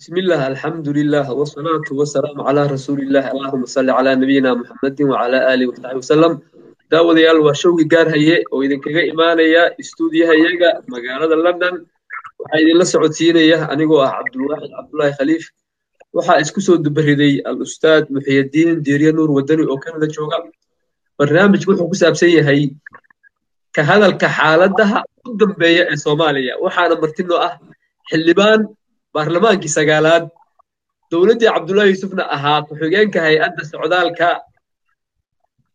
بسم الله، الحمد لله، والصلاة والسلام على رسول الله، اللهم صل على نبينا محمد وعلى آله وصحبه وسلم. Daawadayaal, waa showgii Gaar Haye oo idinkaga imaanaya istuudiyahayaga magaalada London. Waxaa idinla socodsiinaya anigoo ah Cabdulwaaxid Cabdulaahi Khaliif. Waxaa isku soo dubariday al-ustaad Muxiyadiin Diirye Nuur Wadani oo Canada jooga. Barnaamijku wuxuu ku saabsan yahay ka hadalka xaaladaha u dambeeya ee Soomaaliya, waxaana martino ah xildhibaan baarlamaankii sagaalaad dowladdii Cabdullaahi Yuusufna ahaa ku-xigeenka hay-adda socdaalka,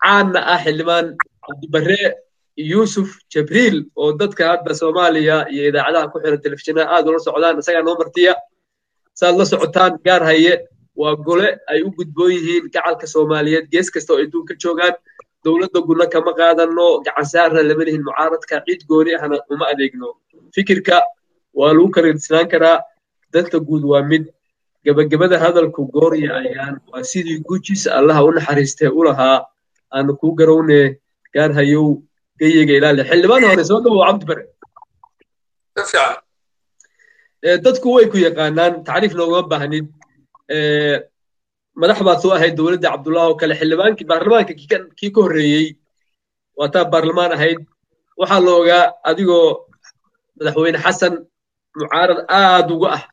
caanna ah, xildhibaan Cabdibarre Yuusuf Jibriil, oo dadka hadda Soomaaliya iyo idaacadaha ku xiran telefishinada aad ula socdaan. Isagaa noo martiya. Saad la socotaan, Gaar Haye waa gole ay u gudboon yihiin gacalka Soomaaliyeed gees kasta oo adduunka joogaan. Dowladda guna kama qaadano, gacan saarna lama lihin mucaaradka, cid gooni ahna uma adeegno. Fikirka waa lagu kala dhisnaan karaa, danta guud waa mid. Gabagabada hadalku goorya ayaan waa sidii Gujis, Allaha u naxariistee, u lahaa: "Aanu kuu garowne, Gaar Hayow, geyiga ilaali." Xildhibaan hore, soo dhawow Cabdi Bare. Dadku way ku yaqaanaan, tacriif noogama baahnid. Madax baad soo ahayd dowladda Cabdullah oo kale, xildhibaankii baarlamaanka kii ka horreeyey waataa baarlamaan ahayd. Waxaa la ogaa adigoo madaxweyne Xasan mucaarad aad uga ah,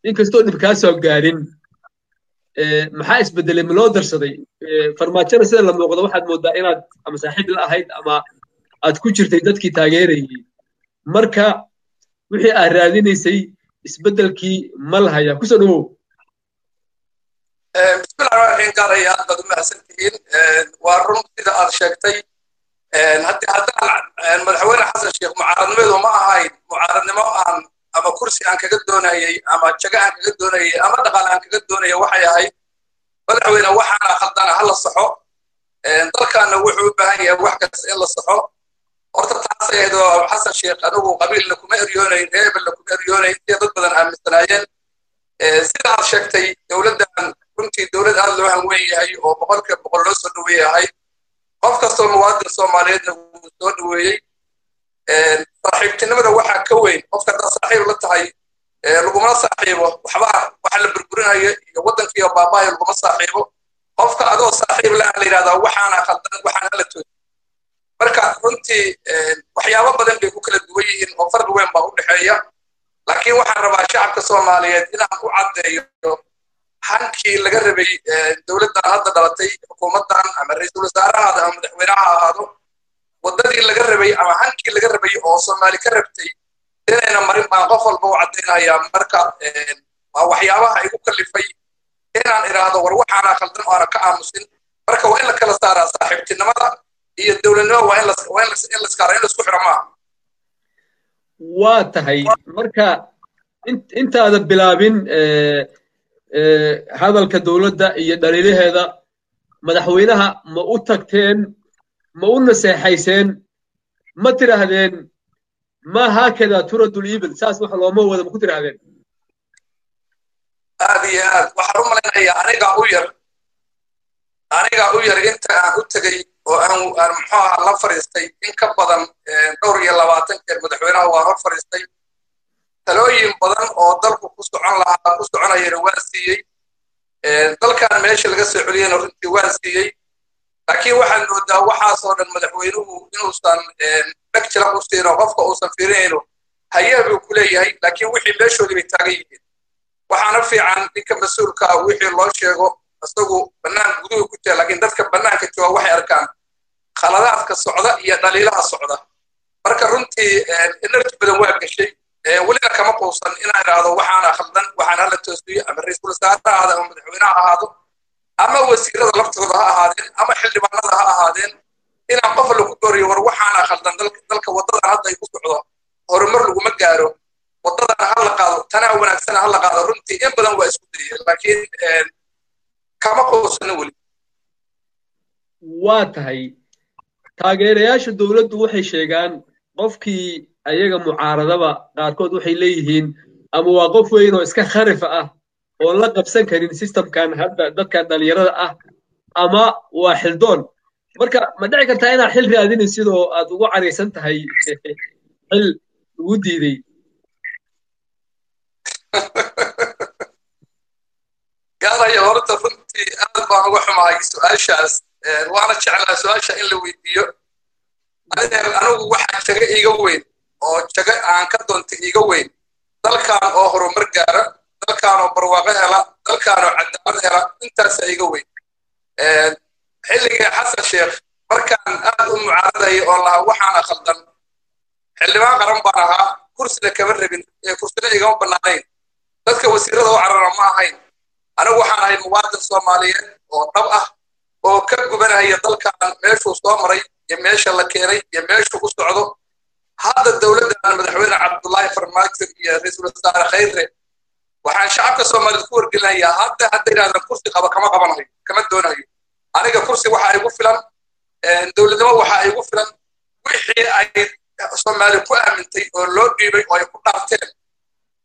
inkastoo dhib kaa soo gaarin. Maxaa isbedelay? Ma loo darsaday Farmaajona? Sida la muuqdo waxaad moodaa inaad ama saaxiib la ahayd ama aad ku jirtay dadkii taageerayey. Marka wixii aad raadinaysay, isbeddelkii, ma la hayaa? Kusoo dhawow. Bismillahi rahmaan raxiim. Gaaraya, aad baad u mahadsantihiin. Waa run sida aad sheegtay. Haddii haddaan madaxweyne Xasan Sheekh mucaaradnimadu ma ahayn mucaaradnimo aan ama kursi aan kaga doonayey ama jago aan kaga doonayey ama dhaqaale aan kaga doonayay. Waxay ahayd: madaxweyne, waxaana khaldana ha la saxo, dalkaana wuxuu u baahan yahay wax kasta in la saxo. Horta taasay ahayd oo Xasan Sheekh anigu qabiilna kuma eryoonayn, reebelna kuma eryoonayn, sida dad badan aaminsanaayeen. Sida aad sheegtay, dowladdan runtii dowlad aad loo hanweyn yahay oo 100% loo soo dhaweeyey ahayd. Qof kastoo muwaadin Soomaaliyeedna wuu soo dhaweeyey. Saaxiibtinimada waxaa ka weyn qofka haddaad saaxiib la tahay lagumala saaxiibo waxbaa waxa la burburinayo iyo waddankiiyo baabaayo laguma saaxiibo. Qofka adoo saaxiib la la yidhahdaa waxaana khaldan, waxaana la toosi. Marka runtii waxyaabo badan bay ku kala duwan yihiin oo farqi weyn baa u dhexeeya. Laakiin waxaan rabaa shacabka Soomaaliyeed inaan u caddeeyo hankii laga rabay dowladdan hadda dhalatay, xukuumaddan, ama ra-iisul wasaarahaada ama madaxweynaha ha ahaado, waddadii laga rabay ama hankii laga rabay oo Soomaali ka rabtay inayna marin baan qof walba u caddaynayaa. Marka waa waxyaabaha igu kallifay inaan idhaahdo war waxaana khaldan oo aana ka aamusin. Marka waa in la kala saaraa saaxiibtinimada iyo dowladnimo, waa in la iskaara, in la isku xiro maaha. Waa tahay. Marka intaada bilaabin hadalka dowladda iyo dhaliilaheeda, madaxweynaha ma u tagteen? Ma u naseexayseen? Ma tidhaahdeen "Ma haakada turadul ibil, saas wax looma wada"? Ma ku tidhaahdeen? Aad iyo aad. Waxaan u malaynayaa anigaa u yar inta aan u tegey oo aan muxuu ahaa la fadhiistay in ka badan dhowr iyo labaatan jeer. Madaxweynaha waa hor fadhiistay, talooyin badan oo dalku ku socon lahaa, ku soconayana waan siiyey. Dalkan meesha laga soo celiyena runtii waan siiyey. Laakiin waxaad moodaa waxaasoo dhan madaxweynuhu inuusan dheg jilaq u siino, qofka uusan fiirinayno. Hayee buu ku leeyahay, laakiin wixii meeshoodii bay taagan yihiin. Waxaana fiican ninka mas-uulka ah wixii loo sheego isagu bannaan guduhu ku jira, laakiin dadka bannaanka jooga waxay arkaan khaladaadka socda iyo dhaliilaha socda. Marka runtii energy badan waa gashay, welina kama quusan inaan idhaahdo waxaana khaldan, waxaana hala toosiyo, ama ra-iisul wasaare ha ahaado ama madaxweyne ha ahaado ama wasiirada laftooda ha ahaadeen ama xildhibaanada ha ahaadeen, inaan qof lagu dooriyo war waxaana khaldan, dalka waddadan hadda ay ku socdo horumar laguma gaaro, waddadan ha la qaado, tanaa wanaagsana ha la qaado. Runtii in badan waa isku dayay, laakiin kama quusanin weli. Waa tahay. Taageerayaasha dowladdu waxay sheegaan qofkii ayaga mucaaradaba qaarkood waxay leeyihiin ama waa qof weyn oo iska kharifa ah oon la qabsan karin systemkan hadda dadkan dhalinyarada ah, ama waa xildoon. Marka ma dhici kartaa inaad xil raadinin sidoo aad ugu caraysan tahay xil ugu diiday? Baan uga xumahay su-aashaas, waana jeclaa su-aasha in la weydiiyo. Adeer, anigu waxaa jago iiga weyn oo jago aan ka doontay iiga weyn dalkan oo horumar gaara, dalkan oo barwaaqo hela, dalkan oo cadaalad hela, intaasa iiga weyn. Xilligii Xasan Sheekh markaan aad u mucaaradayay oo lahaa waxaana khaldan, xildhibaan qaran baan ahaa, kursina kama rabin, kursina igama bannaanayn, dadka wasiirada u carara ma ahayn. Anigu waxaan ahay muwaadin Soomaaliyeed oo dhab ah oo ka gubanaya dalkan meeshuu soo maray iyo meesha la keenay iyo meeshuu ku socdo. Hadda dowladdan Madaxweyne Cabdullaahi Farmaajo iyo Ra-iisul Wasaare Khayre, waxaan shacabka Soomaaliyeed ku wargelinayaa, hadda yidhahdaan kursi qaba, kama qabanayo, kama doonayo. Aniga kursi waxa igu filan dowladnimo, waxa igu filan wixii ay Soomaali ku aamintay oo loo dhiibay oo ay ku dhaarteen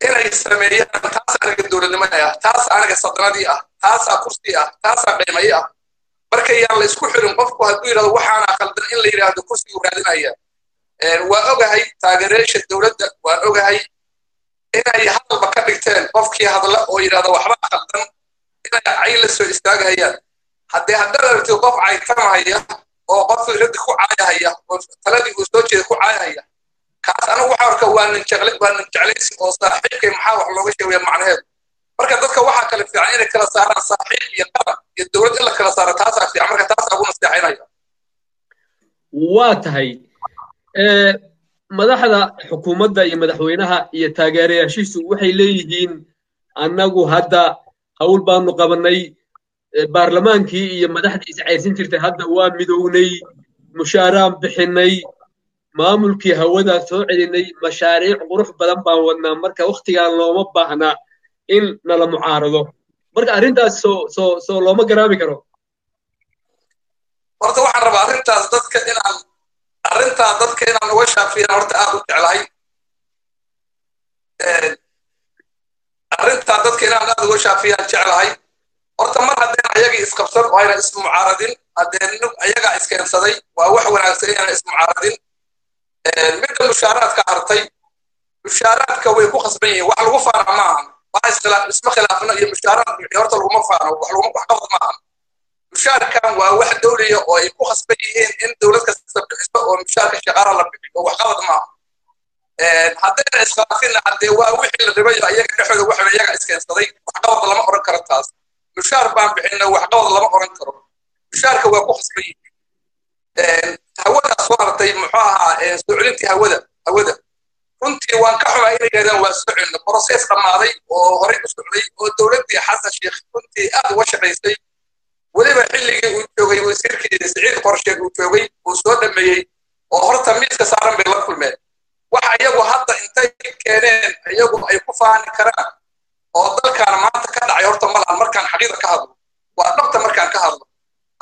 inay sameeyaan. Taas aniga dowladnimo ah, taas aniga sadnadii ah, taasaa kursi ah, taasaa qiimaye ah. Marka yaan la isku xirin qofku hadduu yidhahdo waxaana khaldan in la yidhaahdo kursiguu raadinaya. Waa ogahay taageerayaasha dowladda, waan ogahay inay hadalba ka dhigteen qofkii hadla oo yidhahdo waxba khaldan inay cay la soo istaagahayaan. Haddii haddaad aragtid qof caytamahaya oo qof fikradi ku caayahaya oo taladii uu soo jeeda ku caayahaya, kaas anigu waxaa arka waa nin jecle, waa nin jeclaysi oo saaxiibkay maxaa wax looga sheegaya macnaheedu. Marka dadka waxaa kala fiican inay kala saaraan saaxiib iyo qaran iyo dowlad, in la kala saaro taasaa fiican. Marka taasaa ugu naseexaynaya. Waa tahay. Madaxda xukuumadda iyo madaxweynaha iyo taageerayaashiisu waxay leeyihiin annagu hadda hawl baanu qabannay, baarlamaankii iyo madaxdii iscayrsin jirtay hadda waa midownay, mushaaraan bixinnay, maamulkii hawadaa soo celinay, mashaariic qurux badan baan wadnaa, marka wakhtigaan looma baahna in nala mucaarado. Marka arrintaas soo looma garaabi karo? Horta waxaan rabaa arrintaas dadka inaan arrintaa dadka inaan uga shaafiyaan horta aad u jeclahay. Arrintaa dadka inaan aad uga shaafiyaan jeclahay. Horta mar haddeen ayagii isqabsan oo ayna ismucaaradin, haddeen ayagaa iskeensaday, waa wax wanaagsan inayna ismucaaradin. Midda mushaaraadka hartay, mushaaraadka way ku khasban yihiin, wax lagu faana ma ahan. Wax isma khilaafno iyo mushaaraad bixi horta laguma faano, wax laguma waxqabad ma ahan. Mushaarkan waa wax dawliya oo ay ku khasban yihiin in dowlad kasta bixiso oo mushaarka shaqaala la bixiyo, waxqabad maaha. Haddayna iskhilaafina, haddee waa wixii la ribayo iyaga dhexooda, waxa iyaga iskeensaday, waxqabad lama oran karo taas. Mushaar baan bixina waxqabad lama oran karo, mushaarka waa ku khasban yihiin. Hawadaa soo hartay, muxuu ahaa, soo celintii hawada, runtii waan ka xumaa inay yidhahdaan waa soo celina process dhammaaday oo horey u socday oo dowladdii Xasan Sheekh runtii aad uga shaqaysay, weliba xilligii uu joogay wasiirkii Siciid Qorsheed uu joogay uu soo dhameeyey oo horta miiska saaran bay la kulmeen. Waxa iyagu hadda intay keeneen iyagu ay ku faani karaan oo dalkaana maanta ka dhacay horta malahan. Markaan xaqiiqa ka hadlo, waa dhabta markaan ka hadlo,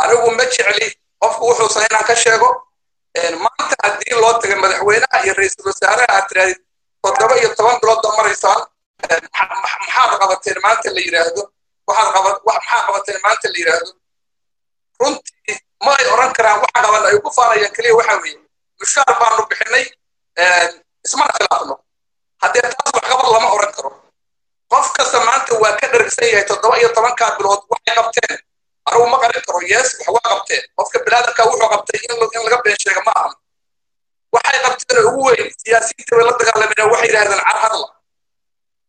anigu ma jecli qofku wuxuusan inaan ka sheego. Maanta haddii loo tagay madaxweynaha iyo ra-iisul wasaaraha aad tirahdid 17 bilood baa maraysaan, maxaad qabateen maanta la yidhaahdo, waxaad qaba maxaa qabateen maanta la yidhaahdo, runtii ma ay oran karaan waxa qaban. Ay ku faanayaan keliya waxa weeye mushaar baanu bixinay, ismana khilaafno. Haddee taas waxqabad lama oran karo. Qof kasta maanta waa ka dhargsan yahay 17-kaa bilood waxay qabteen. Anigu ma qarin karo, yes, wax waa qabteen. Qofka biniaadamka wuxuu qabtay in laga been sheega ma ahan. Waxay qabteen ugu weyn siyaasiyiinta bay la dagaalameen oo waxay yidhahdeen car hadla.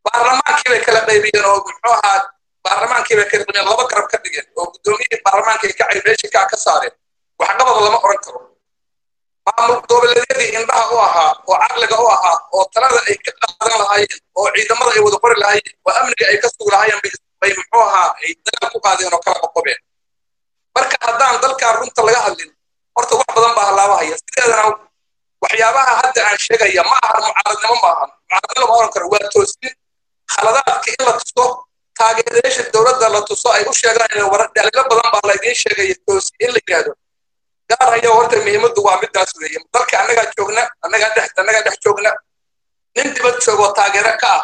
Baarlamaankii bay kala qaybiyeen oo muxuu ahaa, baarlamaankii bay kala qaybiyeen, laba garab ka dhigeen oo guddoomiyihii baarlamaanka ay kacay meeshii kaa ka saareen. Waxqabad lama oran karo. Maamul goboleedyadii indhaha u ahaa oo caqliga u ahaa oo talada ay ka qaadan lahaayeen oo ciidamada ay wada qori lahaayeen oo amniga ay ka sugi lahaayeen bay muxuu ahaa ay dagaal ku qaadeen oo kala qoqobeen. Marka haddaan dalkan runta laga hadlin, horta wax badan baa halaabahaya. Sideedana waxyaabaha hadda aan sheegaya ma ahan mucaaradnimo, ma ahan mucaaradnimo lama oran karo. Waa toosin khaladaadka in la tuso taageerayaasha dowladda, la tuso, ay u sheegaan in war dhaliilo badan baa laydiin sheegaya, toosi in la yidhaahdo gaar haya. Horta muhiimaddu waa midaas weeye. Dalka annagaa joogna, annagaa dhex joogna. Nin dibad joogoo taageero ka ah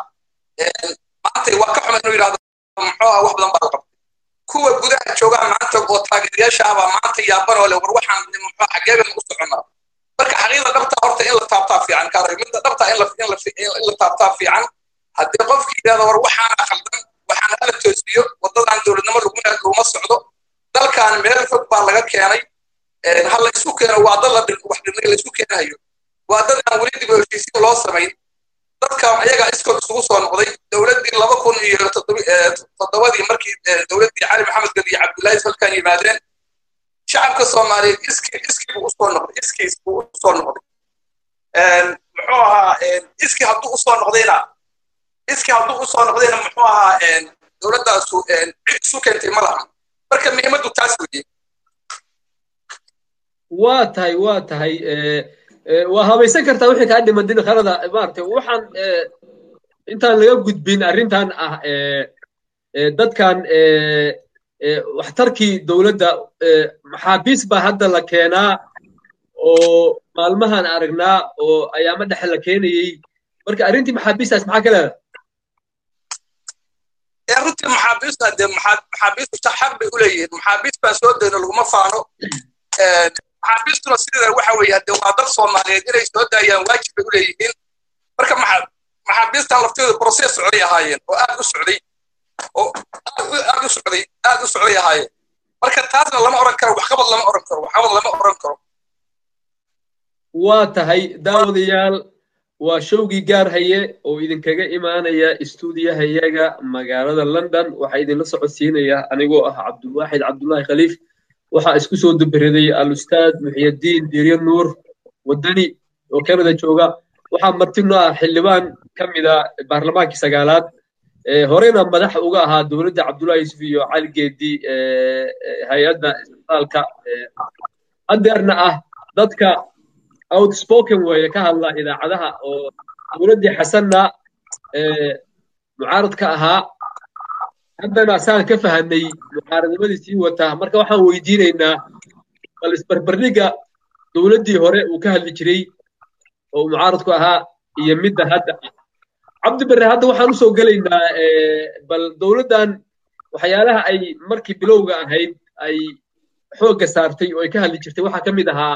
maanta waa ka xuma inuu yidhahdo muxuu ah wax badan baa la qabtay. Kuwa gudaha joogaa maanta oo taageerayaasha ah baa maanta yaaban oo leh war waxaan muxuu xaggee baynu u soconnaa? Marka xaqiiqda dhabta horta in la taabtaa fiican kaarayo, midda dhabta in la taabtaa fiican. Haddii qofkii yidhahdo war waxaana khaldan, waxaan hala toosiyo, waddadan dowladnimo laguma socdo. Ha la isu keeno, waa dad la wax dhibnay la isu keenayo, waa dad aan weli dib u heshiisiin loo samayn. Dadkan ayagaa iskood isugu soo noqday. Dowladdii 2007-dii, markii dowladdii Cali Maxamed Gedi iyo Cabdullaahi Falkan yimaadeen, shacabka Soomaaliyeed iski buu usoo noqday, iskiis buu usoo noqday. Muxuu ahaa, iski hadduu usoo noqdayna, iski hadduu usoo noqdayna, muxuu ahaa, dowladdaasu cid isu keentay ma laha. Marka muhiimaddu taas weeye. Waa tahay, waa tahay, waa habaysan kartaa wixii kaa dhiman din khalada maaragtay. Waxaan intaan laga gudbin arrintan ah dadkan waxtarkii dowladda, maxaabiis baa hadda la keenaa oo maalmahan aragnaa oo ayaamo dhexe la keenayey. Marka arrintii maxaabiistaas maxaa ka leedahay? Runtii maxaabiista dee maxaabiistu xaq bay u leeyihiin. Maxaabiis baan soo dayno laguma faano. Maxaabiistuna sideeda waxa weeye, hadee waa dad Soomaaliyeed, inay soo daayaan waajib bay u leeyihiin. Marka maxaabiistan lafteedu process socday ahaayeen oo aad u socday, oo aad u socday, aad u socday ahaayeen. Marka taasna lama oran karo waxqabad, lama oran karo waxqabad, lama oran karo. Waa tahay daawadayaal, waa showgii gaar haye oo idinkaga imaanaya istuudiyahayaga magaalada London. Waxaa idinla socodsiinaya anigoo ah Cabdulwaaxid Cabdullaahi Khaliif. Waxaa isku soo dubariday Alustaad Muxyadiin Diiryo Nuur Wadani oo Canada jooga. Waxaa marti noo ah xildhibaan ka mida baarlamaankii sagaalaad, horena madax uga ahaa dowladda Cabdullahi Yuusuf iyo Cali Geedi hay-adda isbitaalka, haddeerna ah dadka outspoken weeye ka hadla idaacadaha, oo dowladdii Xasanna mucaarad ka ahaa, haddana saan ka fahanay mucaaradnimadii sii wataa. Marka waxaan weydiinaynaa bal isbarbardhigga dowladdii hore uu ka hadli jiray oo uu mucaaradku ahaa iyo midda hadda ah. Cabdi Barre, hadda waxaan usoo gelaynaa bal dowladdan waxyaalaha ay markii bilowga ahayd ay xoogga saartay oo ay ka hadli jirtay. Waxaa ka mid ahaa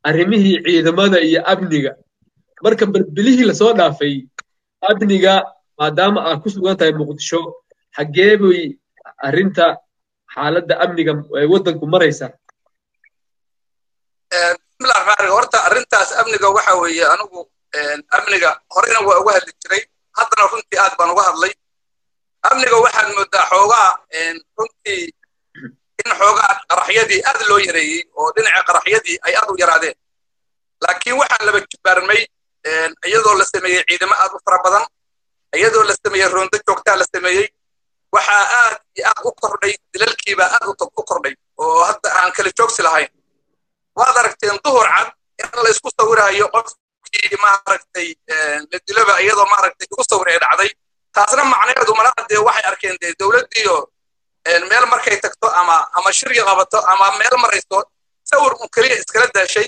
arrimihii ciidamada iyo amniga. Marka balbilihii lasoo dhaafay amniga, maadaama aad ku sugan tahay Muqdisho, xaggee bay arrinta xaaladda amniga ee waddanku maraysaa? Bismillah raxmaan. Horta arrintaas amniga waxa weeye, anigu amniga horena waa uga hadli jiray, haddana runtii aad baan uga hadlay. Amniga waxaad moodaa xoogaa runtii in xoogaa qaraxyadii aad loo yareeyey oo dhinaca qaraxyadii ay aad u yaraadeen, laakiin waxaan laba jibaarmay iyadoo la sameeyey ciidamo aad u fara badan, iyadoo la sameeyey roondo joogtaa la sameeyey, waxaa aad iyo aad u kordhay dilalkiibaa aad u kordhay oo hadda aan kala joogsi lahayn. Waad aragteen duhur cad in la isku sawirayo qofkii maaragtay la dilaba, iyadoo maaragtay igu sawir ay dhacday. Taasna macnaheedu malaha dee waxay arkeen dee dowladdiiyo meel markay tagto ama shirki qabato ama meel marayso sawir un keliya iskala daashay.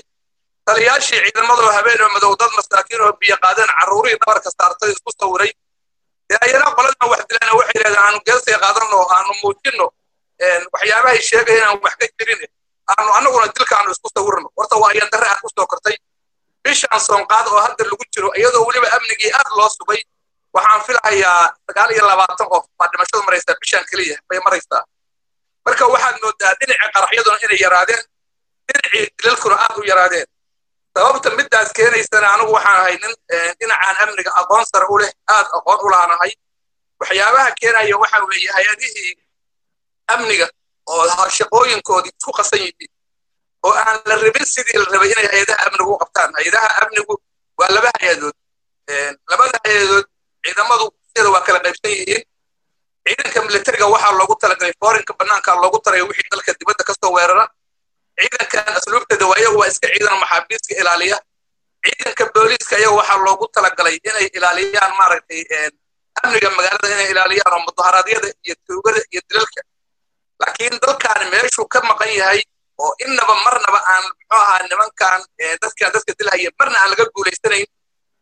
Taliyaashii ciidamadoo habeenoo madow dad masaakiin oo biyo qaadeen carruurihii dhabarka saartay isku sawiray, dee ayana qoladan wax dilaana waxay yidhahdeen aanu geesay qaadanno, aanu muujinno waxyaabahay sheegayeen aan wax ka jirin, aanu annaguna dilka aanu isku sawirno. Horta waa ayaan darre aad ku soo kortay bishaan soonqaad oo hadda lagu jiro, iyadoo weliba amnigii aad loo sugay. Waxaan filahayaa 29 qof baa dhimashadu maraysaa, bishaan keliya bay maraysaa. Marka waxaad moodaa dhinaca qaraxyaduna inay yaraadeen, dhinacii dilalkuna aad u yaraadeen. Sababta middaas keenaysana, anigu waxaan ahay nin dhinacaan amniga aqoon sare u leh, aad aqoon u laanahay. Waxyaabaha keenaya waxa weeye hay-adihii amniga oo shaqooyinkoodii isku qasan yihiin oo aan la rabin sidii la rabay inay hay-adaha amnigu u qabtaan. Hay-adaha amnigu waa laba hay-adood. Labada hay-adood ciidamadu sida waa kala qaybsan yihiin. Ciidanka militariga waxaa loogu talagalay foreign-ka, bannaanka loogu talagalay wixii dalka dibadda kasoo weerara. Ciidankan asluubteeda waa iyagu waa iska ciidan maxaabiiska ilaaliya. Ciidanka booliiska iyagu waxaa loogu talagalay inay ilaaliyaan maaragtay amniga magaalada, inay ilaaliyaan oo mudaharaadyada iyo tuugada iyo dilalka. Laakiin dalkan meeshuu ka maqan yahay oo innaba marnaba aan muxuu ahaa nimankan dadka dilhaya marna aan laga guulaysanayn,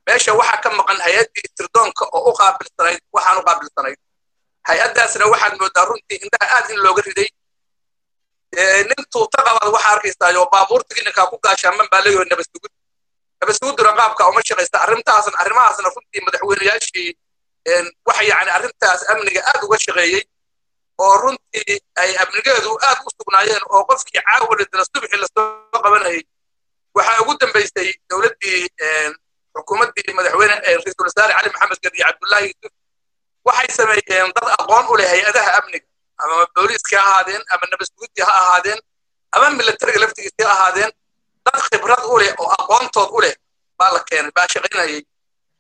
meesha waxaa ka maqan hay-addii sirdoonka oo u qaabilsanayd. Waxaan u qaabilsanayd hay-addaasna waxaad moodaa runtii indhaha aad in looga riday. Nin tuuta qabaad waxaa arkaysaa oo baabuurta ninkaa ku gaashaaman baa leeyahay nabadsugid. Nabadsugiduna qaabka uma shaqaysta. Arrintaasna, arrimahaasna runtii madaxweynayaashii waxa yacni arrintaas amniga aad uga shaqeeyey. Oo runtii ay amnigeedu aad u sugnaayeen oo qofkii caawa la dila subaxii lasoo qabanayay, waxaa ugu dambaysay dowladdii, xukuumaddii madaxweyne, ra-iisul wasaare Cali Maxamed Gadi, Cabdullaahi Yuusuf. Waxay sameeyeen dad aqoon u leh hay-adaha amniga, ama booliiska ha ahaadeen, ama nabad sugidii ha ahaadeen, ama militariga laftigiisa ha ahaadeen. Dad khibrad u leh oo aqoontood u leh baa la keenay, baa shaqaynayay.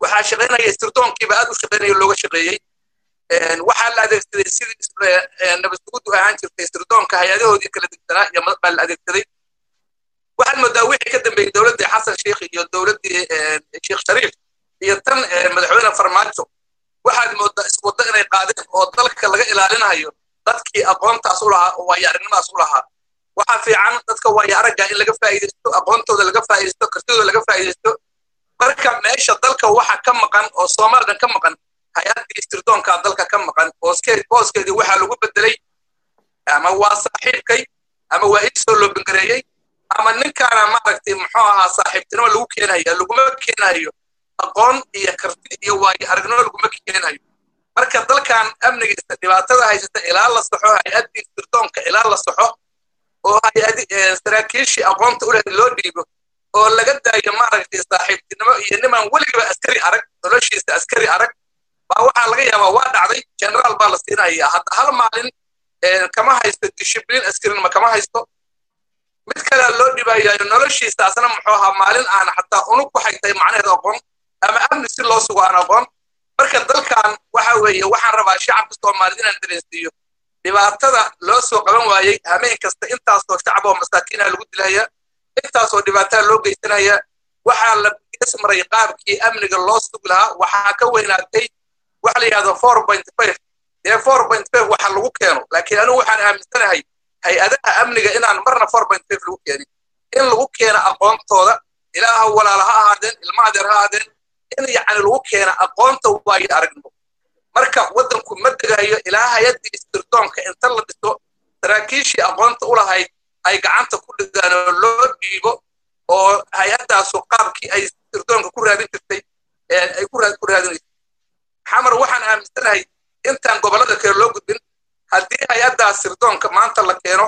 Waxaa shaqaynayay sirdoonkiiba aad u shaqaynaya, looga shaqeeyey. Waxaa la adeegsaday sidii nabad sugiddu ahaan jirtay, sirdoonka hay-adahoodii kala degsanaa iyo baa la adeegsaday. Waxaad moodaa wixii ka dambeeyey dowladdii Xasan Sheikh iyo dowladdii Sheekh Shariif iyo tan madaxweyne Farmaajo, waxaad moodaa iswaddo inay qaadeen oo dalka laga ilaalinayo dadkii aqoontaas u lahaa oo waayo aragnimadaas u lahaa. Waxaa fiican dadka waayo aragga in laga faa'iidaysto, aqoontooda laga faa'iidaysto, kartidooda laga faa'iidaysto. Marka meesha dalka waxa ka maqan oo Soomaalidan ka maqan hay-addii sirdoonkaa dalka ka maqan. Booskeedii waxaa lagu bedelay ama waa saaxiibkay, ama waa ii soo loobingareeyey, ama ninkaana maaragtay muxuu ahaa saaxiibtinimo lagu keenaya. Laguma keenayo aqoon iyo karti iyo waayo aragnimo, laguma keenayo. Marka dalkan amnigiisa dhibaatada haysata ilaa la saxo, hay-addii sirdoonka ilaa la saxo oo hay-adi saraakiishii aqoonta u leh loo dhiibo oo laga daayo maaragtay saaxiibtinimo iyo niman weligiba askari arag, noloshiisa askari arag, baa waxaa laga yaabaa waa dhacday generaal baa la siinaya, hadda hal maalin kama haysto dishibliin askarinima kama haysto. Mid kalea loo dhibayayo, noloshiisa asna muxuu ahaa maalin aan xataa unug waxay tahay macnaheed aqoon ama amni si loo sugo aan aqoon. Marka dalkan waxa weeye, waxaan rabaa shacabka Soomaalida inaan dareensiiyo dhibaatada loo soo qaban waayey. Hameen kasta intaasoo shacab oo masaakiinha lagu dilaya, intaasoo dhibaataa loo geysanaya. Waxaa la gees maray qaabkii amniga loo sugi lahaa. Waxaa ka weynaatay waxa la yidhahdo 4.5. Dee 4.5 waxa lagu keeno, laakiin anigu waxaan aaminsanahay hay-adaha amniga inaan marna 4.5 lagu keenin, in lagu keeno aqoontooda. Ilaaha walaala ha ahaadeen, ilma adeer ha ahaadeen, in yacni lagu keeno aqoonta waayo aragnimo. Marka waddanku ma degayo ilaa hay-addii sirdoonka inta la dhiso, saraakiishii aqoonta u lahayd ay gacanta ku dhigaan oo loo dhiibo, oo hay-addaasu qaabkii ay sirdoonka ku raadin jirtay ay ku raadinayso. Xamar waxaan aaminsanahay intaan gobollada kale loo gudbin, haddii hay-addaas sirdoonka maanta la keeno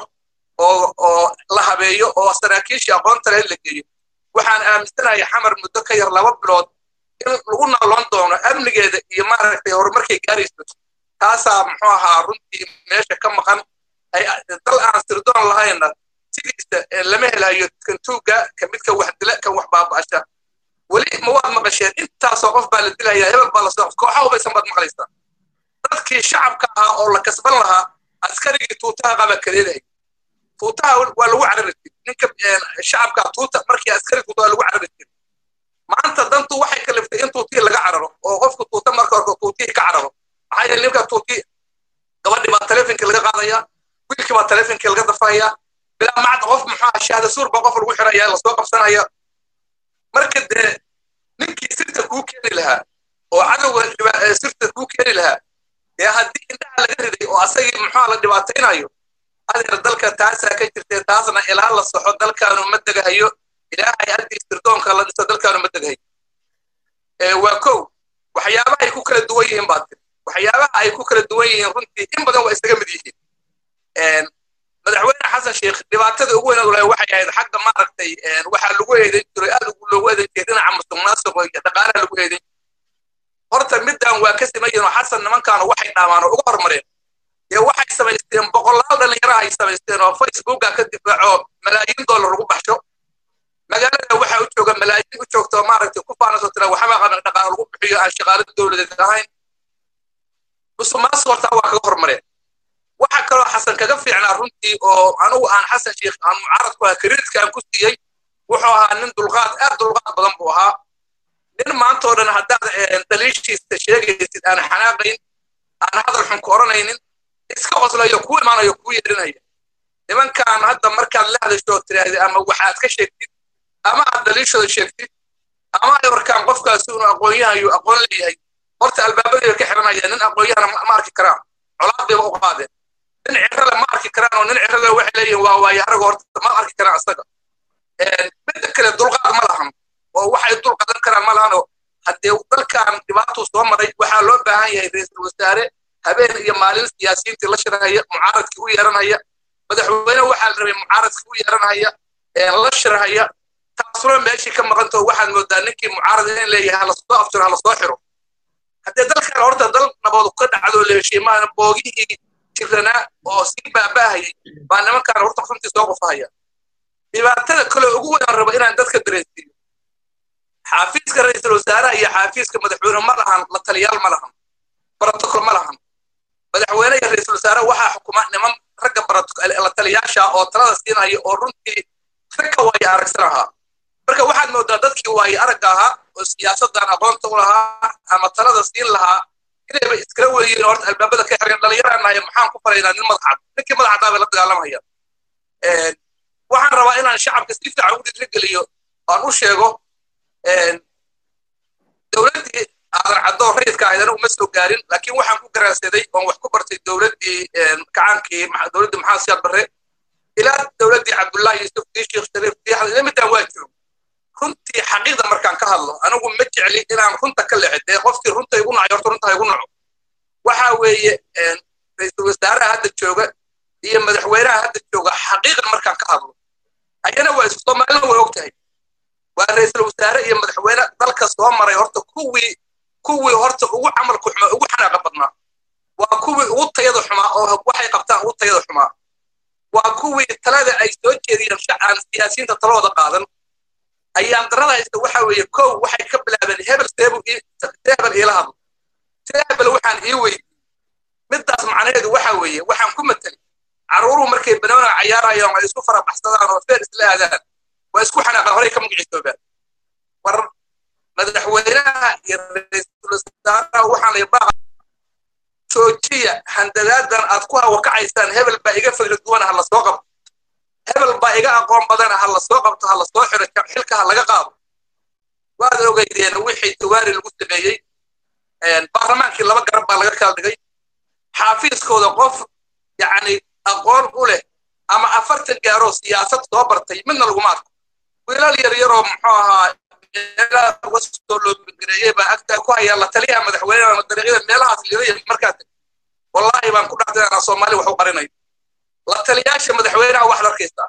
oo la habeeyo oo saraakiishii aqoonta lahayd la geeyo, waxaan aaminsanahay Xamar muddo ka yar 2 bilood in lagu nooloon doono amnigeeda iyo maaragtay horumarkay gaarayso. Taasaa muxuu ahaa runtii meesha ka maqan. Dal aan sirdoon lahaynna sidiisa lama helayo kan tuugga, ka midka wax dila, kan wax baaba'asha. Weli ma waad maqasheen intaasoo qof baa la dilaya, hebel baa lasoo, kooxa hubaysan baad maqlaysaa? Dadkii shacabka ahaa oo la kasban lahaa, askarigii tuutaha qaba kadeedahay. Tuutaha waa lagu carari jiray ninka shacabka, tuuta markii askari tuuta waa lagu carari jiray. Maanta dantu waxay kaliftay in tuutihii laga cararo oo qofku tuuta marka hore tuutihii ka cararo. Maxaa yeelay ninka tuuti, gabadhii baa taleefonkii laga qaadaya, wiilkii baa taleefonkii laga dafaya, bilaa macda qof muxuu ahaa shahaada suur baa qof lagu xiraya, lasoo qabsanaya. Marka dee ninkii sirta kuu keeni lahaa oo cadowga sirta kuu keeni lahaa, dee haddii indhaha laga riday oo asagii muxuu la dhibaataynayo. Adeer, dalka taasaa ka jirtee, taasna ilaa la saxo dalkaanu ma degahayo. Ilaa hay-addii sirdoonka la dhiso dalkaanu ma degahayo. Waa kow. Waxyaabaha ay ku kala duwan yihiin baa tiri. Waxyaabaha ay ku kala duwan yihiin runtii in badan waa isaga mid yihiin. Madaxweyne Xasan Sheikh dhibaatada ugu weyn ulahay waxay ahayd xagga maaragtay waxaa lagu eedeyn jiray, aad loogu eedeyn jiray dhinaca musuqmaasuqa iyo dhaqaalaha lagu eedeyn. Horta middan waa ka siman yihiin oo Xasan nimankaanu waxay dhaamaan oo uga hormareen. Dee waxay samaysteen boqolaal dhalinyaro ay samaysteen oo Facebooka ka difaaco, malaayiin dollar lagu baxsho. Magaalada waxaa u jooga malaayiin u joogta oo maaragtay ku faanaso tira waxba qaban, dhaqaale lagu bixiyo, aan shaqaale dowladeed ahayn. Musuqmaasuq horta waa kaga hormareen. Waxa kaloo Xasan kaga fiicnaa runtii oo anigu aan Xasan Sheikh aan mucaarad ku ahaa, credit-ka aan ku siiyey, wuxuu ahaa nin dulqaad, aad dulqaad badan buu ahaa. Nin maanta oo dhan haddaad daliishiisa sheegaysid aan xanaaqayn, aan hadal xun ku odhanaynin, iska qoslayo, kuu imaanayo, kuu yeedhinaya. Nimankan hadda markaad la hadasho tiraahdi ama waxaad ka sheegtid ama aad daliishooda sheegtid ama ay warkaan qofkaasi inuu aqoon-yahayo, aqoon leeyahay, horta albaabadii bay ka xiranayaan. Nin aqoon-yahana ma arki karaan, colaad bayba u qaadeen. Nin cirrale ma arki karaan, oo nin cirrale waxay leeyihin waa waayo arago, horta ma arki karaan isaga. Midda kale, dulqaad ma lahan oo waxay dul qadan karaan ma lahan. Oo haddee dalkan dhibaatuu soo maray, waxaa loo baahan yahay ra-iisul wasaare Habeen iyo maalin siyaasiyiintii la shirhaya, mucaaradkii u yeeranhaya. Madaxweyne waxaa la rabay mucaaradkii u yeeranhaya, la shirhaya. Taasuna meeshii ka maqantao waxaad moodaa ninkii mucaarad in leeyahay hala soo aftiro, hala soo xiro. Haddee dalkan horta dal nabad ka dhacdo leeshiimaana boogihii jiranaa oo sii baaba'ahayay baa nimankaan horta runtii soo qufahaya. Dhibaatada kale ugu weyn rabo inaan dadka dareensiiyo, xaafiiska ra'iisul wasaaraha iyo xaafiiska madaxweyne ma lahan la taliyaal, ma lahan protocol, ma lahan. Madaxweyne iyo ra'iisul wasaare waxaa xukuma niman ragga la taliyaasha oo talada siinaya oo runtii ragka waayo aragsan ahaa. Marka waxaad moodaa dadkii waayo aragga ahaa oo siyaasaddan aqoonta u lahaa ama talada siin lahaa inayba iskala weyiin, horta albaabada ka xireen. Dhalinyaraan nahay, maxaan ku falaynaa nin madax cad? Ninkii madax caddaa bay la dagaalamaya. Waxaan rabaa inaan shacabka si fiican u dhiirigeliyo, aan u sheego dowladdii Aadan Cadoo rayidka ahayd anigu ma soo gaarin, laakiin waxaan ku garaansaday oon wax ku bartay dowladdii kacaankii, dowladdii Maxamed Siyaad Barre ilaa dowladdii Cabdullaahi Yuusuf, tii Sheekh Shariif, tii midaan waa jiro. Runtii xaqiiqda markaan ka hadlo, anigu ma jecli inaan runta ka leexo. Dee qofkii runta igu nacay horta runta igu naco. Waxa weeye ra'iisul wasaaraha hadda jooga iyo madaxweynaha hadda jooga, xaqiiqan markaan ka hadlo, ayana waa isu Soomaalina way og tahay, waa ra'iisul wasaare iyo madaxweyne dalka soo maray horta kuwii horta ugu camalku xumaa, ugu xanaaqa badnaa, waa kuwii ugu tayada xumaa oo waxay qabtaan ugu tayada xumaa, waa kuwii talada ay soo jeediyeen shacaan siyaasiyiinta talooda qaadan. Ayaan darada haysta waxa weeye, kow waxay ka bilaabeen hebel seebu hebel iila hadlo, see hebel waxaan ii weydiiyey. Midaas macnaheedu waxa weeye waxaan ku matelay carruuruhu markay banoona cayaarayaan ay isku farabaxsadaan oo feer isla aadaan, waa isku xanaaqaan, horey ka magaciisoobaan. War madaxweynaha iyo ra'iisul wasaaraha waxaan lay baaqa, joojiya handadaadan aad ku hawakacaysaan. Hebel baa iga fikri duwan, ha la soo qabto. Hebel baa iga aqoon badan, ha la soo qabto, ha la soo xiro, xilka ha laga qaado. Waad ogeydeen wixii Jawaari lagu sameeyey. Baarlamaankii laba garab baa laga kala dhigay. Xaafiiskooda qof yacni aqoon u leh ama 40 gaaroo siyaasad soo bartay midna laguma arko. Wiilal yar yaroo muxuu ahaa meelaha uga soo loobigareeyey baa agtaa ku haya la taliyaha madaxweynaha ama dariiqyada meelahaas lidaya. Markaas wallaahi baan ku dhaartay anaa Soomaali wax u qarinayo. La taliyaasha madaxweynaha waxaad arkaysaa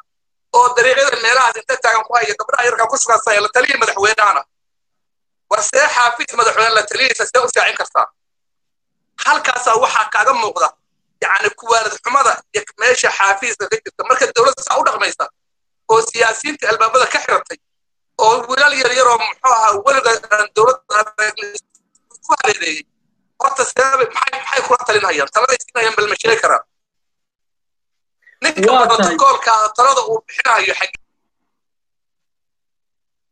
oo dariiqyada meelahaas inta taagan ku haya gabdhaha yarkaa ku shukansaya la taliya madaxweynahana. War see xaafiis madaxweyne la taliyaysa see u shaacin kartaa? Halkaasaa waxaa kaaga muuqda yacni kuwaalid xumada iyo meesha xaafiiska ka jirta. Marka dowladda saa u dhaqmaysa oo siyaasiyiinta albaabada ka xiratay oo wiilal yar yaroo muxuu ahaa weliga aan dowladda ku hareereeyey, horta seebe maxay kula talinayaan? Taladay siinayaan bal ma sheegi karaan ninka protokoolka talada uu bixinayo xag?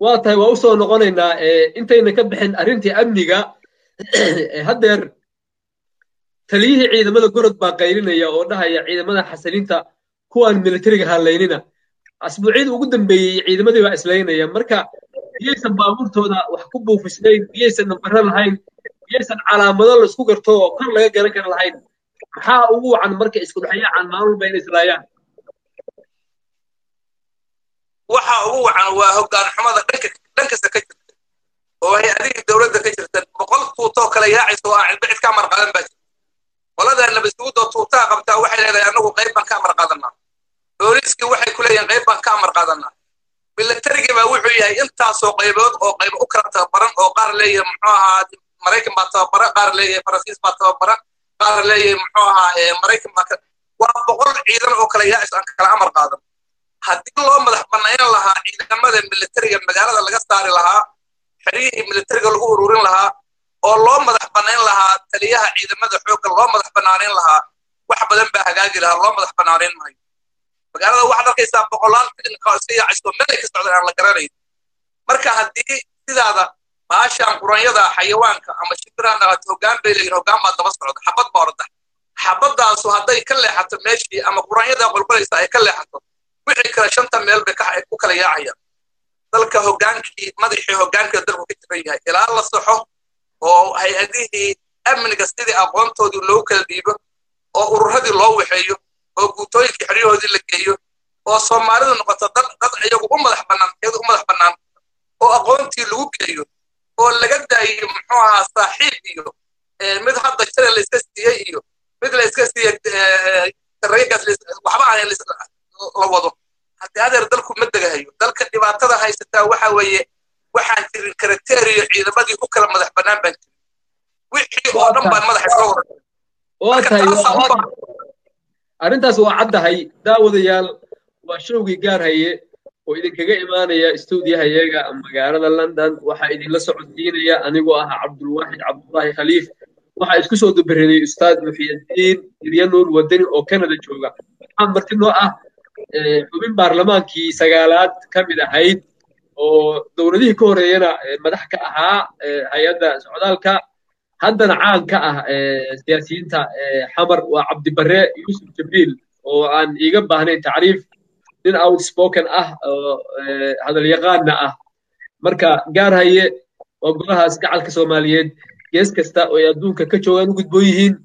Waa tahay, waa usoo noqonaynaa. Intayna ka bixin arrintii amniga, haddeer taliyihii ciidamada Gorod baa qaylinaya oo dhahaya ciidamada xasiliinta kuwaan militariga hadlaynina. Asbuucyadii ugu dambeeyey ciidamadii baa islaynaya. Marka miyaysan baabuurtooda wax ku buufisnayn? Miyaysan nambaro lahayn? Miyaysan calaamado laisku garto oo kor laga garan kara lahayn? Maxaa ugu wacan marka isku dhexyaacan maalin walba inay islaayaan? Waxa ugu wacan waa hoggaan xumada dhanka dhan kasta ka jirta oo hay-adihii dowladda ka jirta. 100 tuutoo kale yaacaysa oo aan cidba cid ka amar qaadan baa jirta. Qoladan nabadsuguddoo tuutaa qabtaa waxay leedahay annagu qayb baan ka amar qaadanaa. Booliiskii waxay ku leeyihiin qayb baan ka amar qaadanaa. Militarigii baa wuxuu yahay intaasoo qaybood oo qayb u kala tababaran oo qaar leeyahay muxuu ahaa Maraykan baa tababara, qaar leeyahay Faransiis baa tababara, qaar leeyahay muxuu ahaa Maraykan baa. Waa 100 ciidan oo kala yaacayso aan kala amar qaadan. Haddii loo madax bannayn lahaa ciidamada militariga, magaalada laga saari lahaa, xeryihii militariga lagu ururin lahaa oo loo madax bannayn lahaa taliyaha ciidamada xoogga loo madax bannaanayn lahaa, wax badan baa hagaagi lahaa. Loo madax bannaanayn maayo. Magaalada waxaad arkaysaa boqolaal filimka oo iska yaacayso, meel ay ka socdaan aan la garanayn. Marka haddii sidaada baashaan quranyada xayawaanka ama shimbiraha naqato, hoggaan bay leeyihin, hoggaan baa daba socda. Xabad baa orda, xabadaasu hadday ka leexato meeshii ama quranyada qolqolaysa ay ka leexato, wixii kale shanta meel bay ku kala yaacayaan. Dalka hoggaankii, madaxii hoggaanka dalku ka jiran yahay ilaa la saxo oo hay-adihii amniga sidii aqoontoodii loogu kala dhiibo oo ururadii loo waxeeyo oo guutooyinkii xeryahoodii la geeyo oo Soomaalidu noqoto dad dad iyagu u madax bannaan, iyadu u madax bannaan oo aqoontii lagu geeyo oo laga daayo muxuu ahaa saaxiib iyo mid hadda shalay la iska siiyey iyo Mid la iska siiya sarreegaas waxba aan la wado. Haddii adeer dalku ma degahayo, dalka dhibaatada haysataa waxa weeye waxaan jirin criteria ciidamadii u kala madax bannaan baan jirin, wixii oo dhan baan madaxa isla wada. Waa tahay, arrintaas waa caddahay. Daawadayaal, waa showgii Gaarhaye oo idinkaga imaanaya stuudiyahayaga magaalada London. Waxaa idinla socodsiinaya anigoo ah Cabdulwaaxid Cabdullaahi Khaliif. Waxaa isku soo dubareeday Ustaad Muxiyadiin Hirya Nuur Wadani oo Canada jooga. Waxaa marti noo ah xubin baarlamaankii sagaalaad ka mid ahayd oo dowladihii ka horreeyana madax ka ahaa hay-adda socdaalka, haddana caan ka ah siyaasiyiinta Xamar. Waa Cabdibarre Yuusuf Jibriil oo aan iiga baahnayn tacriif, nin outspoken ah oo hadalyaqaanna ah. Marka Gaarhaye waa golahaas gacalka Soomaaliyeed gees kasta oo ay adduunka ka joogaan u gudboon yihiin.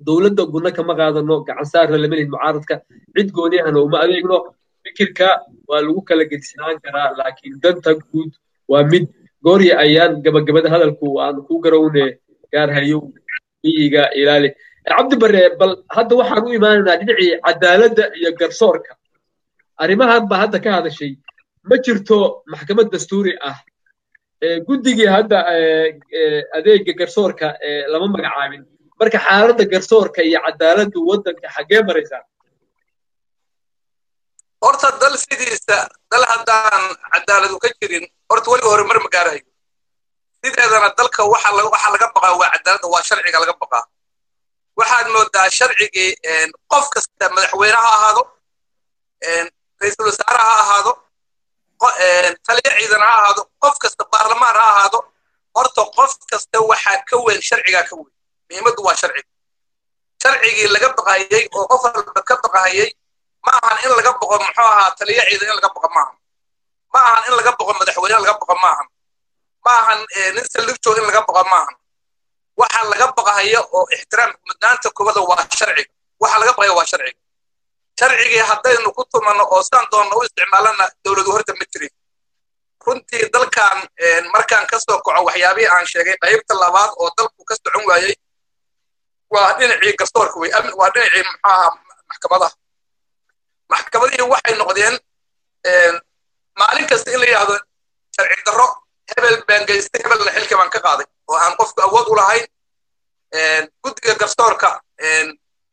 Dowladda gudna kama qaadano, gacan saarna lama lihin mucaaradka, cid gooniyahana uma adeegno. Fikirka waa lagu kala gedisnaan karaa, laakiin danta guud waa mid. Goorya ayaan gabagabada hadalku aan ku garowne. Gaarhayow, miyiga ilaali. Cabdi Barre, bal hadda waxaan u imaanaynaa dhinacii cadaaladda iyo garsoorka. Arrimahan baa hadda ka hadashay. Ma jirto maxkamad dastuuri ah, guddigii hadda adeega garsoorka lama magacaabin. Marka xaaladda garsoorka iyo cadaaladdu waddanka xaggee maraysaa? Horta dal sidiisa, dal haddaan cadaaladu ka jirin, horta weliga horumar ma gaarahayo. Sideedana dalka waxa laga baqaa waa cadaaladda, waa sharciga laga baqaa. Waxaad moodaa sharcigii qof kasta, madaxweyne ha ahaado, ra-iisul wasaare ha ahaado, taliya ciidan ha ahaado, qof kasta, baarlamaan ha ahaado, horta qof kasta waxaa ka weyn sharcigaa ka weyn. Muhiimaddu waa sharciga. Sharcigii laga baqayay oo qof walba ka baqahayay ma ahan in laga baqo muxuu ahaa taliya ciidan in laga baqo maahan, ma ahan in laga baqo madaxweyne laga baqo maahan, ma ahan nin saldhig in laga baqo maahan. Waxa laga baqahaya oo ixtiraamka mudnaanta koowaada waa sharciga. Waxa laga baqaya waa sharciga. Sharcigii haddaynu ku tumanno oo sidaan doonno u isticmaalana, dowladu horta ma jirin. Runtii dalkan markaan ka soo kaco waxyaabihii aan sheegay, qaybta labaad oo dalku ka socon waayey waa dhinacii garsoorka wey, waa dhinacii muxuu ahaa maxkamadaha. Maxkamadihii waxay noqdeen maalin kasta in la yidhaahdo sharci darro hebel baan geystay, hebelna xilka baan ka qaaday, oo aan qofku awood u lahayn. Guddiga garsoorka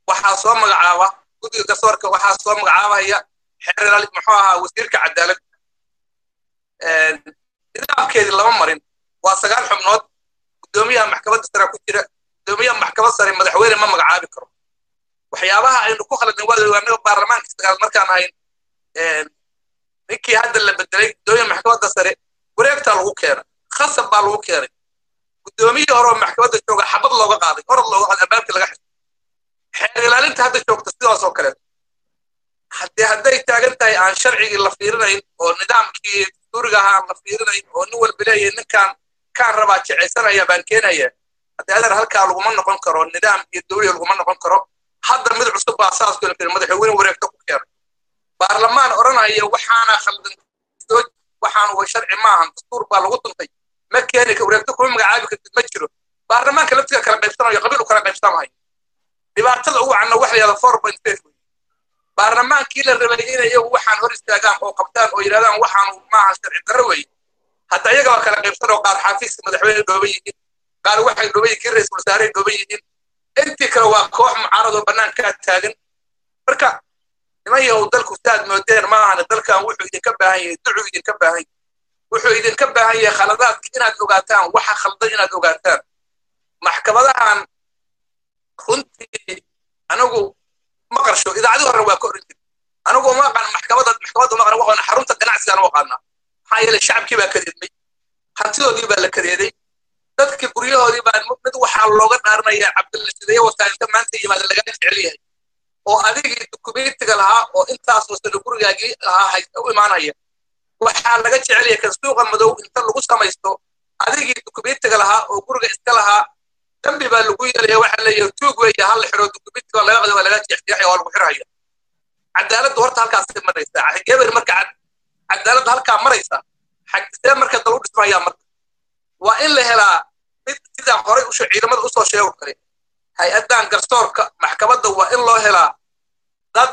waxaa soo magacaaba, guddiga garsoorka waxaa soo magacaabaya xeer muxuu ahaa wasiirka cadaaladda. Nidaamkeedii lama marin. Waa 9 xubnood, guddoomiyaha maxkamadda sare ku jira. Guddoomiyaha maxkamad sare madaxweyne ma magacaabi karo. Waxyaabaha aynu ku khaladnay waa annaga baarlamaanka sagaal markaan ahayn, ninkii hadda la bedelay guddoomiyaha maxkamadda sare wareegtaa lagu keenay, khasab baa lagu keenay. Guddoomiyihii hore oo maxkamadda jooga xabad looga qaaday, orod looga qaaday, albaabkii laga xirtay. Xeer ilaalinta hadda joogta sidaas oo kaleeto. Haddii hadday taagan tahay aan sharcigii la fiirinayn oo nidaamkii dastuuriga ahaa aan la fiirinayn oo nin walba leeyahay ninkaan kaan rabaa jecaysanaya baan keenaya, haddii adeer halkaa laguma noqon karo, nidaam iyo dowliya laguma noqon karo. Hadda mid cusub baa saas kula fiirin, madaxweyne wareegto ku keenay, baarlamaan odhanaya waxaana khaldan, waxaan way sharci maahan, dastuur baa lagu tuntay, ma keeni wareegto kuma magacaabi kartid, ma jiro. Baarlamaanka laftiga kala qaybsanayo, qabiil u kala qaybsamayo. Dhibaatada ugu canna waxa la yidhahda 4.5 wey. Baarlamaankii la rabay inay iyagu waxaan hor istaagaan oo qabtaan oo yidhahdaan waxaanu maaha sharci darro weeye, hadda iyaga waa kala qaybsan oo qaar xafiiska madaxweyne dhooban yihiin, qaar waxay dhooban yihiin kii ra-iisul wasaarey dhooban yihiin, intii kale waa koox mucaarad oo bannaankaa taagan. Marka niman yahow, dalku saad moodeen maahane. Dalkan wuxuu idinka baahan yahay ducuu idinka baahan yahay, wuxuu idinka baahan yahay khaladaadka inaad ogaataan, waxa khaldan inaad ogaataan. Maxkamadahan runtii anigu ma qarsho, idaacadii hore waa ka oran jiray, anigu ma aqaan maxkamadda, maxkamadda ma aqaan, waxaan xarunta ganacsigaan u aqaanaa. Maxaa yeelay shacabkii baa kadeedmay, hantidoodii baa la kadeeday, dadkii guryahoodii baa mid waxaa looga dhaaranayaa Cabdilla sideeye wataa inta maanta yimaada lagaa jecel yahay oo adigii dukumentiga lahaa oo intaasoo sano gurigaagii lahaa haysta u imaanaya. Waxaa laga jecel yahay kan suuqa madow inta lagu samaysto adigii dukumentiga lahaa oo guriga iska lahaa dambi baa lagu yeelaya, waxaa leeyahay tuug weeye, hal la xiro, dukumentiga laga qada, waa laga jeexjeexaya, waa lagu xirhaya. Cadaaladdu horta halkaasay maraysaa geber. Marka cadaaladda halkaa maraysa see marka dal u dhismayaa? Marka waa in la helaa mid sidaan horay usoo ciidamada usoo sheego kale. Hay-addan garsoorka maxkamadda waa in loo helaa dad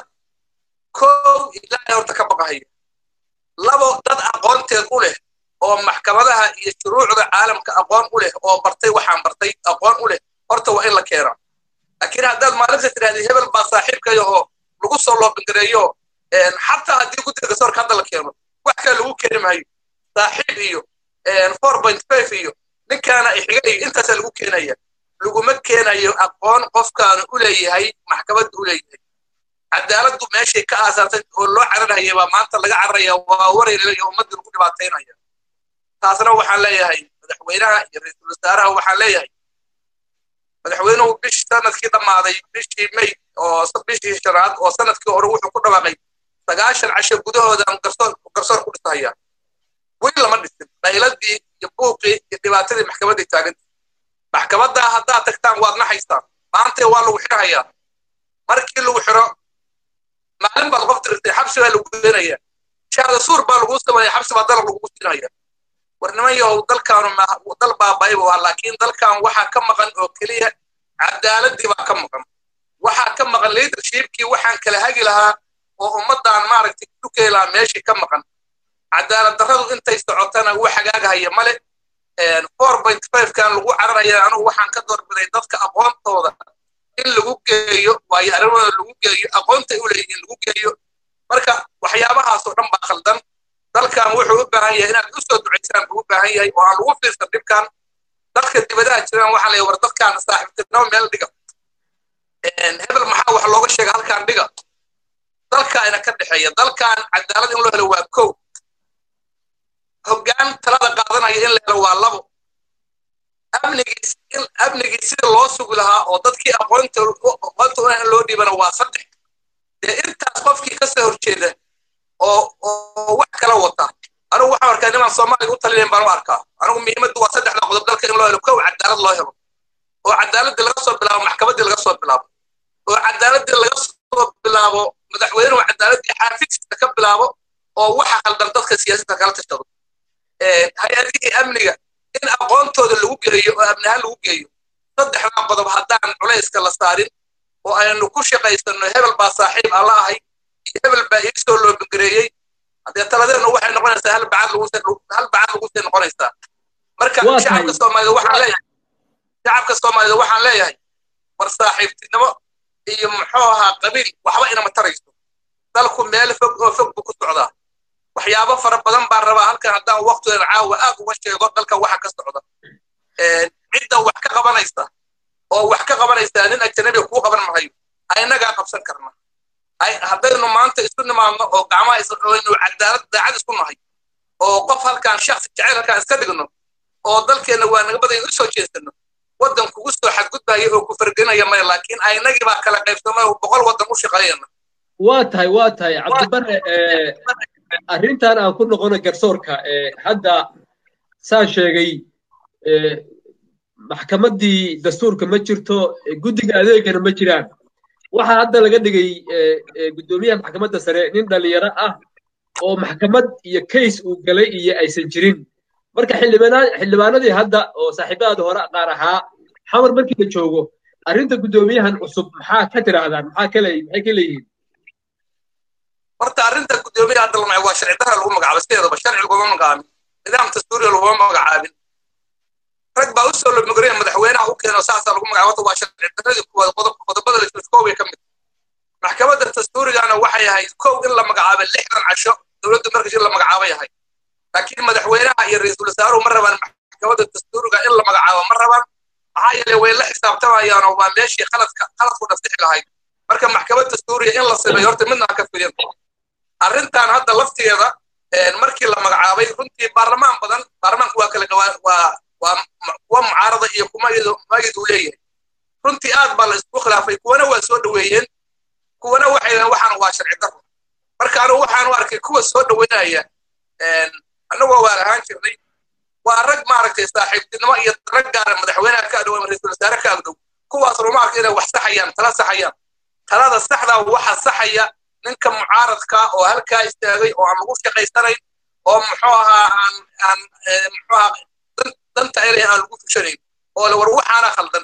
kow Ilaahay horta ka baqahaya, labo dad aqoonteed u leh oo maxkamadaha iyo shuruucda caalamka aqoon u leh oo bartay, waxaan bartay aqoon u leh, horta waa in la keenaa. Laakiin haddaad maalinta tidhahdid hebel baa saaxiibkaya oo lagu soo loobingareeyo, xataa haddii guddiga garsoorka hadda la keeno wax kale lagu keeni maayo, saaxiib iyo 4.5 iyo ninkaana ixiga iyo intaasaa lagu keenaya. Laguma keenayo aqoon qofkaanu u leeyahay maxkamadda u leeyahay. Cadaaladdu meeshay ka aasaasay oo loo cararhaya baa maanta laga cararaya, waa wareeraya, ummaddii lagu dhibaataynaya. Taasna waxaan leeyahay madaxweynaha iyo ra-iisul wasaaraha. Waxaan leeyahay madaxweynuhu bish sanadkii dhammaaday, bishii May oo bishii shanaad oo sanadkii hore, wuxuu ku dhawaaqay 90 casho gudahooda garsoor ku dhisahaya. Weli lama dhisin. Qayladii iyo buuqii iyo dhibaatadii maxkamadday taagantay. Maxkamaddaa haddaad tagtaan waad naxaysaan. Maanta waa lagu xidhahayaa. Markii lagu xidho, maalin baad qof tirtay, xabsi baa lagu geenaya, shaada suur baa lagu sameeya, xabsi baa dalab lagugu siinaya. War niman yahow, dalkaanu dal baabayba waa, laakiin dalkan waxaa ka maqan oo keliya cadaaladii baa ka maqan. Waxaa ka maqan leadershipkii waxaan kala hagi lahaa oo ummaddan maaragtay dukey lahaa meeshii ka maqan. Cadaalad darradu intay socotana wax hagaagahaya male. 4.5 kan lagu cararaya, anigu waxaan ka doorbiday dadka aqoontooda in lagu geeyo, waayo arrimahooda lagu geeyo, aqoontay u leeyihiin lagu geeyo. Marka waxyaabahaas oo dhan baa khaldan. Dalkan wuxuu u baahan yahay inaad u soo ducaysaan buu u baahan yahay oo aan lagu fiirsan dhibkan. Dadka dibadaha jiraan waxaa leeyahay, war dadkaan saaxiibtinimo meel dhiga, hebel maxaa wax looga sheega halkaan dhiga. Dalkaana ka dhexeeya, dalkan cadaalad in loo helo waa kow, hoggaan talada qaadanaya in la helo waa labo, amnigii sida loo sugi lahaa oo dadkii aqoonta u in loo dhiibana waa saddex. Dee intaas qofkii ka soo horjeeda oo wax kala wata, anigu waxaan arkaa nimaan Soomaaliya u talinayn baan u arkaa. Anigu muhiimaddu waa saddexda qodob dalka in loo helo: kow, cadaalad loo helo oo cadaaladii laga soo bilaabo maxkamaddii laga soo bilaabo, oo cadaaladii laga soo bilaabo madaxweynuhu cadaaladii xaafiiskiisa ka bilaabo oo waxa khaldan dadka siyaasadda kala tashado, hay-adihii amniga in aqoontooda lagu geeyo oo amni ahaan lagu geeyo. Saddexdaa qodob haddaan culayska la saarin oo aynu ku shaqaysano hebel baa saaxiib alla ahay iyo hebel baa iisoo loobingareeyey, haddee taladeennu waxay noqonaysaa hal bacad lagu sii noqonaysaa. Marka shacabka Soomaalida waxaan leeyahay, shacabka Soomaalida waxaan leeyahay, war saaxiibtinimo iyo muxuu ahaa qabiil waxba inama tarayso. Dalku meel fog oo fog buu ku socdaa. Waxyaabo fara badan baan rabaa halkan haddaan waqtigan caawa aad uga sheego dalka waxa ka socda. Cidda wax ka qabanaysa oo wax ka qabanaysa nin ajanabiga kuu qaban mahayo, aynagaa qabsan karna haddaynu maanta isu nimaadno oo gacmaha aynu cadaalad daacad isku nahay oo qof halkan shaksi jecel halkan iska dhigno oo dalkeenna waa naga badan u soo jeesano. Waddan kugu soo xadgudbaya oo ku fargelinaya maya, laakiin aynagii baa kala qaybsamay oo 100 waddan u shaqeeyana. Waa tahay, Cabdibare. Arrintan aan ku noqono garsoorka. Hadda saan sheegay, maxkamaddii dastuurka ma jirto, guddiga adeegana ma jiraan. Waxaa hadda laga dhigay guddoomiyaha maxkamadda sare nin dhalinyaro ah oo maxkamad iyo case uu galay iyo aysan jirin. Marka xildhibaanadii hadda oo saaxiibadaada hore qaar ahaa Xamar markii la joogo, arrinta guddoomiyahan cusub maxaa ka tiraahdaan? Maxaa kale maxay ka leeyihiin? Horta arrinta guddoomiyaha hadda la magacaabo waa sharci darra lagu magacaabay. Sideedaba sharci laguma magacaabin, nidaam dastuuriya laguma magacaabin. Rag baa u soo lomogoraya madaxweynaha u keeno, saasaa lagu magacaabo. Horta waa sharci darradii kuwaad, qodobada la joojkoobay ka mid. Maxkamadda dastuurigana waxay ahayd kow in la magacaabay 60 casho dowladdu markas in la magacaabay ahayd, laakiin madaxweynaha iyo ra-iisul wasaaruhu ma rabaan maxkamadda dastuuriga in la magacaabo, ma rabaan. Maxaa yeelay way la xisaabtamayaan oo waa meeshii khaladka khaladku dhafsixi lahayd. Marka maxkamad dastuuriya in la sameeyo horta midna ha ka filin. Arrintan hadda lafteeda markii la magacaabay, runtii baarlamaan badan, baarlamaanku waa kala waa kuwa mucaarada iyo kuma iyadu leeyahay. Runtii aad baa la isku khilaafay. Kuwana waa soo dhoweeyeen, kuwana waxay yidhahdeen waxaan waa sharci darro. Marka anigu waxaan u arkay kuwa soo dhoweynaya, annagoo waan ahaan jirnay, waa rag maaragtay saaxiibtinimo iyo rag gaara madaxweynaha ka agdhow ama ra-iisul wasaare ka agdhow. Kuwaas luma arko inay wax saxayaan, tala saxayaan. Talada saxda waxa saxaya ninka mucaaradka oo halkaa istaagay oo aan lagu shaqaysanayn oo muxuu ahaa aan muxuu ahaa danta ay leeyihin aan lagu fushanayn oo le war waxaana khaldan.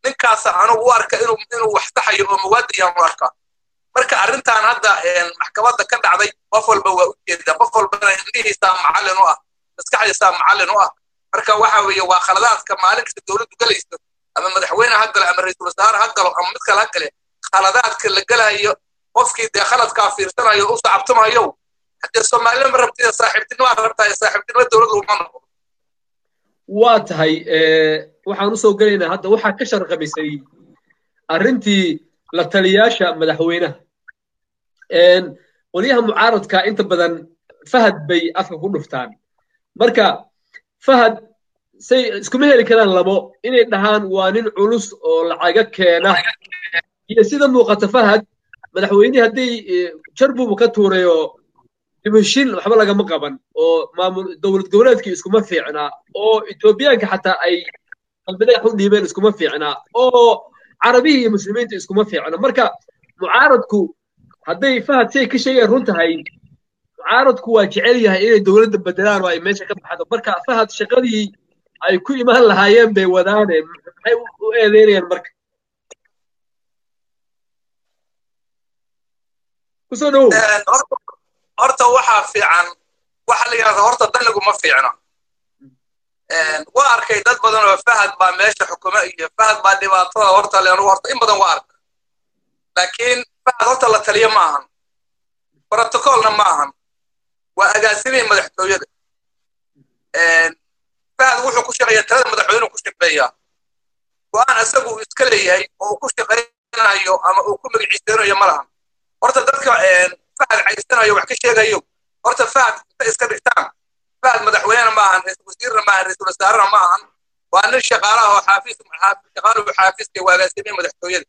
Ninkaasa anugu u arka inuu wax saxayo oo muwaadiyaan u arkaa. Marka arrintan hadda maxkamadda ka dhacday qof walba waa u jeedaa, qof walbana indhihiisaa macallin u ah, maskaxdiisaa macallin u ah. Marka waxa weeye waa khaladaadka maalin kasta dowladdu galayso, ama madaxweyne ha galo ama ra'iisul wasaare ha galo ama mid kale ha gale, khaladaadka la galayo qofkii dee khaladkaa fiirsanayo u sacabtumayo, haddee Soomaalida ma rabtida, saaxiibtinimo rabtaa, saaxiibtinimo dowladdu uma noqo. Waa tahay, waxaan usoo gelaynaa hadda waxaa ka sharqamisay arrintii la taliyaasha madaxweynaha. Qolyaha mucaaradka inta badan Fahad bay afka ku dhuftaan. Marka Fahad say iskuma heli karaan labo, inay dhahaan waa nin culus oo lacaga keena, iyo sida muuqata Fahad madaxweynihii haddii jarbubu ka tuuray oo dibashin waxba lagama qaban, oo maamul dowlad goboleedkii iskuma fiicnaa, oo Etoobiyaanka xataa ay qalbidagax u dhiibeen iskuma fiicnaa, oo carabihii iyo muslimiinta iskuma fiicna. Marka mucaaradku hadday Fahad say ka sheegeen run tahay, mucaaradku waa jecel yahay inay dowladda bedelaan oo ay meesha ka baxdo. Marka Fahad shaqadii ay ku imaan lahaayeen bay wadaane, maxay u eedeynayaan? Marka kusoo dhowow. Horta waxaa fiican waxa la yidhahdaa, horta danigu ma fiicna. Waa arkay dad badan oo Fahad baa meesha xukuma iyo Fahad baa dhibaatada horta le, anugu horta in badan waa arka, laakiin Fahad horta la taliyo ma ahan, protocolna ma ahan, waa agaasimihii madaxtooyada. Fahad wuxuu ku shaqeeyaa talada madaxweynuhu ku shaqeeyaa, go-aan isagu uu iska leeyahay oo uu ku shaqaynayo ama uu ku magaciisanayo ma lahan. Horta dadka Fahad caysanayo wax ka sheegayo, horta Fahad inta iska dhigtaan, Fahad madaxweynena ma ahan, ra'iisul wasiirna ma ahan, ra'iisul wasaarena ma ahan, waa nin shaqaalaha oo xaafiis shaqaaluhu xaafiiska, waa agaasimihii madaxtooyada.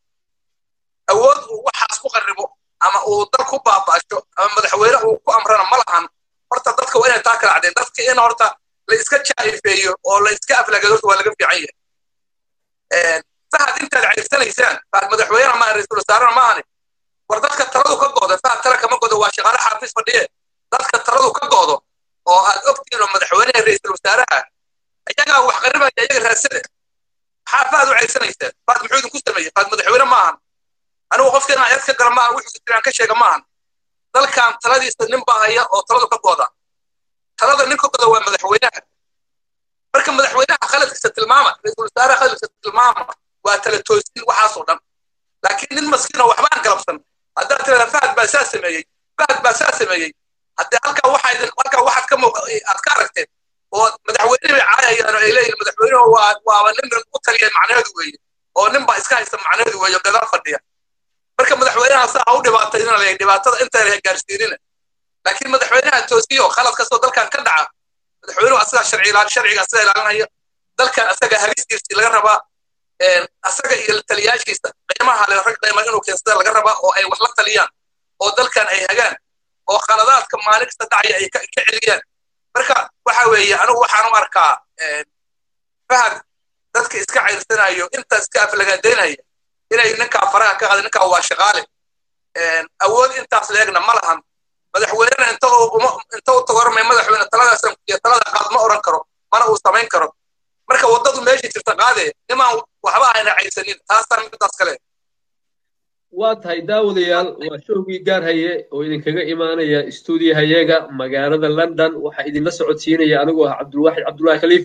Awood uu waxaas ku qarribo ama uu dal ku baaba'asho ama madaxweyne uu ku amrana ma lahan. Horta dadka waa inay taa kala cadeen. Dadka in horta la iska jaa'ifeeyo oo la iska aflagado horta waa laga fiican yahay. Fahad intaad caysanaysaan, Fahad madaxweynena ma ahan, ra'iisul wasaarena ma ahan. War dadka taladu ka go'do, Fahad tala kama go'do, waa shaqaale xafiis fadhiye. Dadka taladu ka go'do oo aad ogtihiin oo madaxweynaha ra'iisul wasaaraha iyagaa wax qarribaya, iyaga raadsada. Maxaa Fahad u caysanaysaa? Fahad muxuu idinku sameeyey? Fahad madaxweyne ma ahan. Anigu qofka inaan eed ka gala maahan, wuxuu jiraan ka sheega maahan. Dalkan taladiisa nin baa haya oo taladu ka go'da. Talada nin ka go'da waa madaxweynaha. Marka madaxweynaha khaladkiisa tilmaama, ra'iisul wasaaraha khaladkiisa tilmaama, waa tala toosin waxaasoo dhan. Laakiin nin maskiin oo waxba aan galabsan haddaad tirahdaa Fahad baa saa sameeyey, Fahad baa saa sameeyey, haddee halkaa waxaa idin halkaa waxaad ka muuq aad ka aragteen oo madaxweyne bay caayayaan oo ay leeyihin madaxweynuhu waa waaba nin u taliya macnaheedu weeye, oo nin baa iska haysta macnaheedu weeye oo gadaal fadhiya. Marka madaxweynaha saa ha u dhibaataynina leeyahay, dhibaatada inta la gaarsiinina, laakiin madaxweynaha toosiyo khalad kastoo dalkan ka dhaca madaxweynuhu asagaa sharci ilaal, sharciga asagaa ilaalinaya, dalkan asaga halistiisii laga rabaa, asaga iyo taliyaashiisa qiimaha le rag qiima inuu keensada laga rabaa oo ay wax la taliyaan oo dalkan ay hagaan oo khaladaadka maalin kasta dhacaya ay ka celiyaan. Marka waxa weeye anigu waxaan u arkaa Fahad dadka iska cayrsanayo inta iska aflagaadaynaya inay ninkaa faraha ka qaada. Ninkaa waa shaqaale, awood intaas leegna ma lahan. Madaxweynena inta inta u tagoormay madaxweyne taladaasaan kusiiya talada qaad ma oran karo, mana uu samayn karo. Marka waddadu meesha jirta qaade, nimaan waxba ayna caysanin, taasaan midaas kale. Waa tahay daawadayaal, waa showgii gaar haye oo idinkaga imaanaya stuudiyahayaga magaalada London. Waxaa idinla socodsiinaya anigoo ah Cabdulwaaxid Cabdullaahi Khaliif.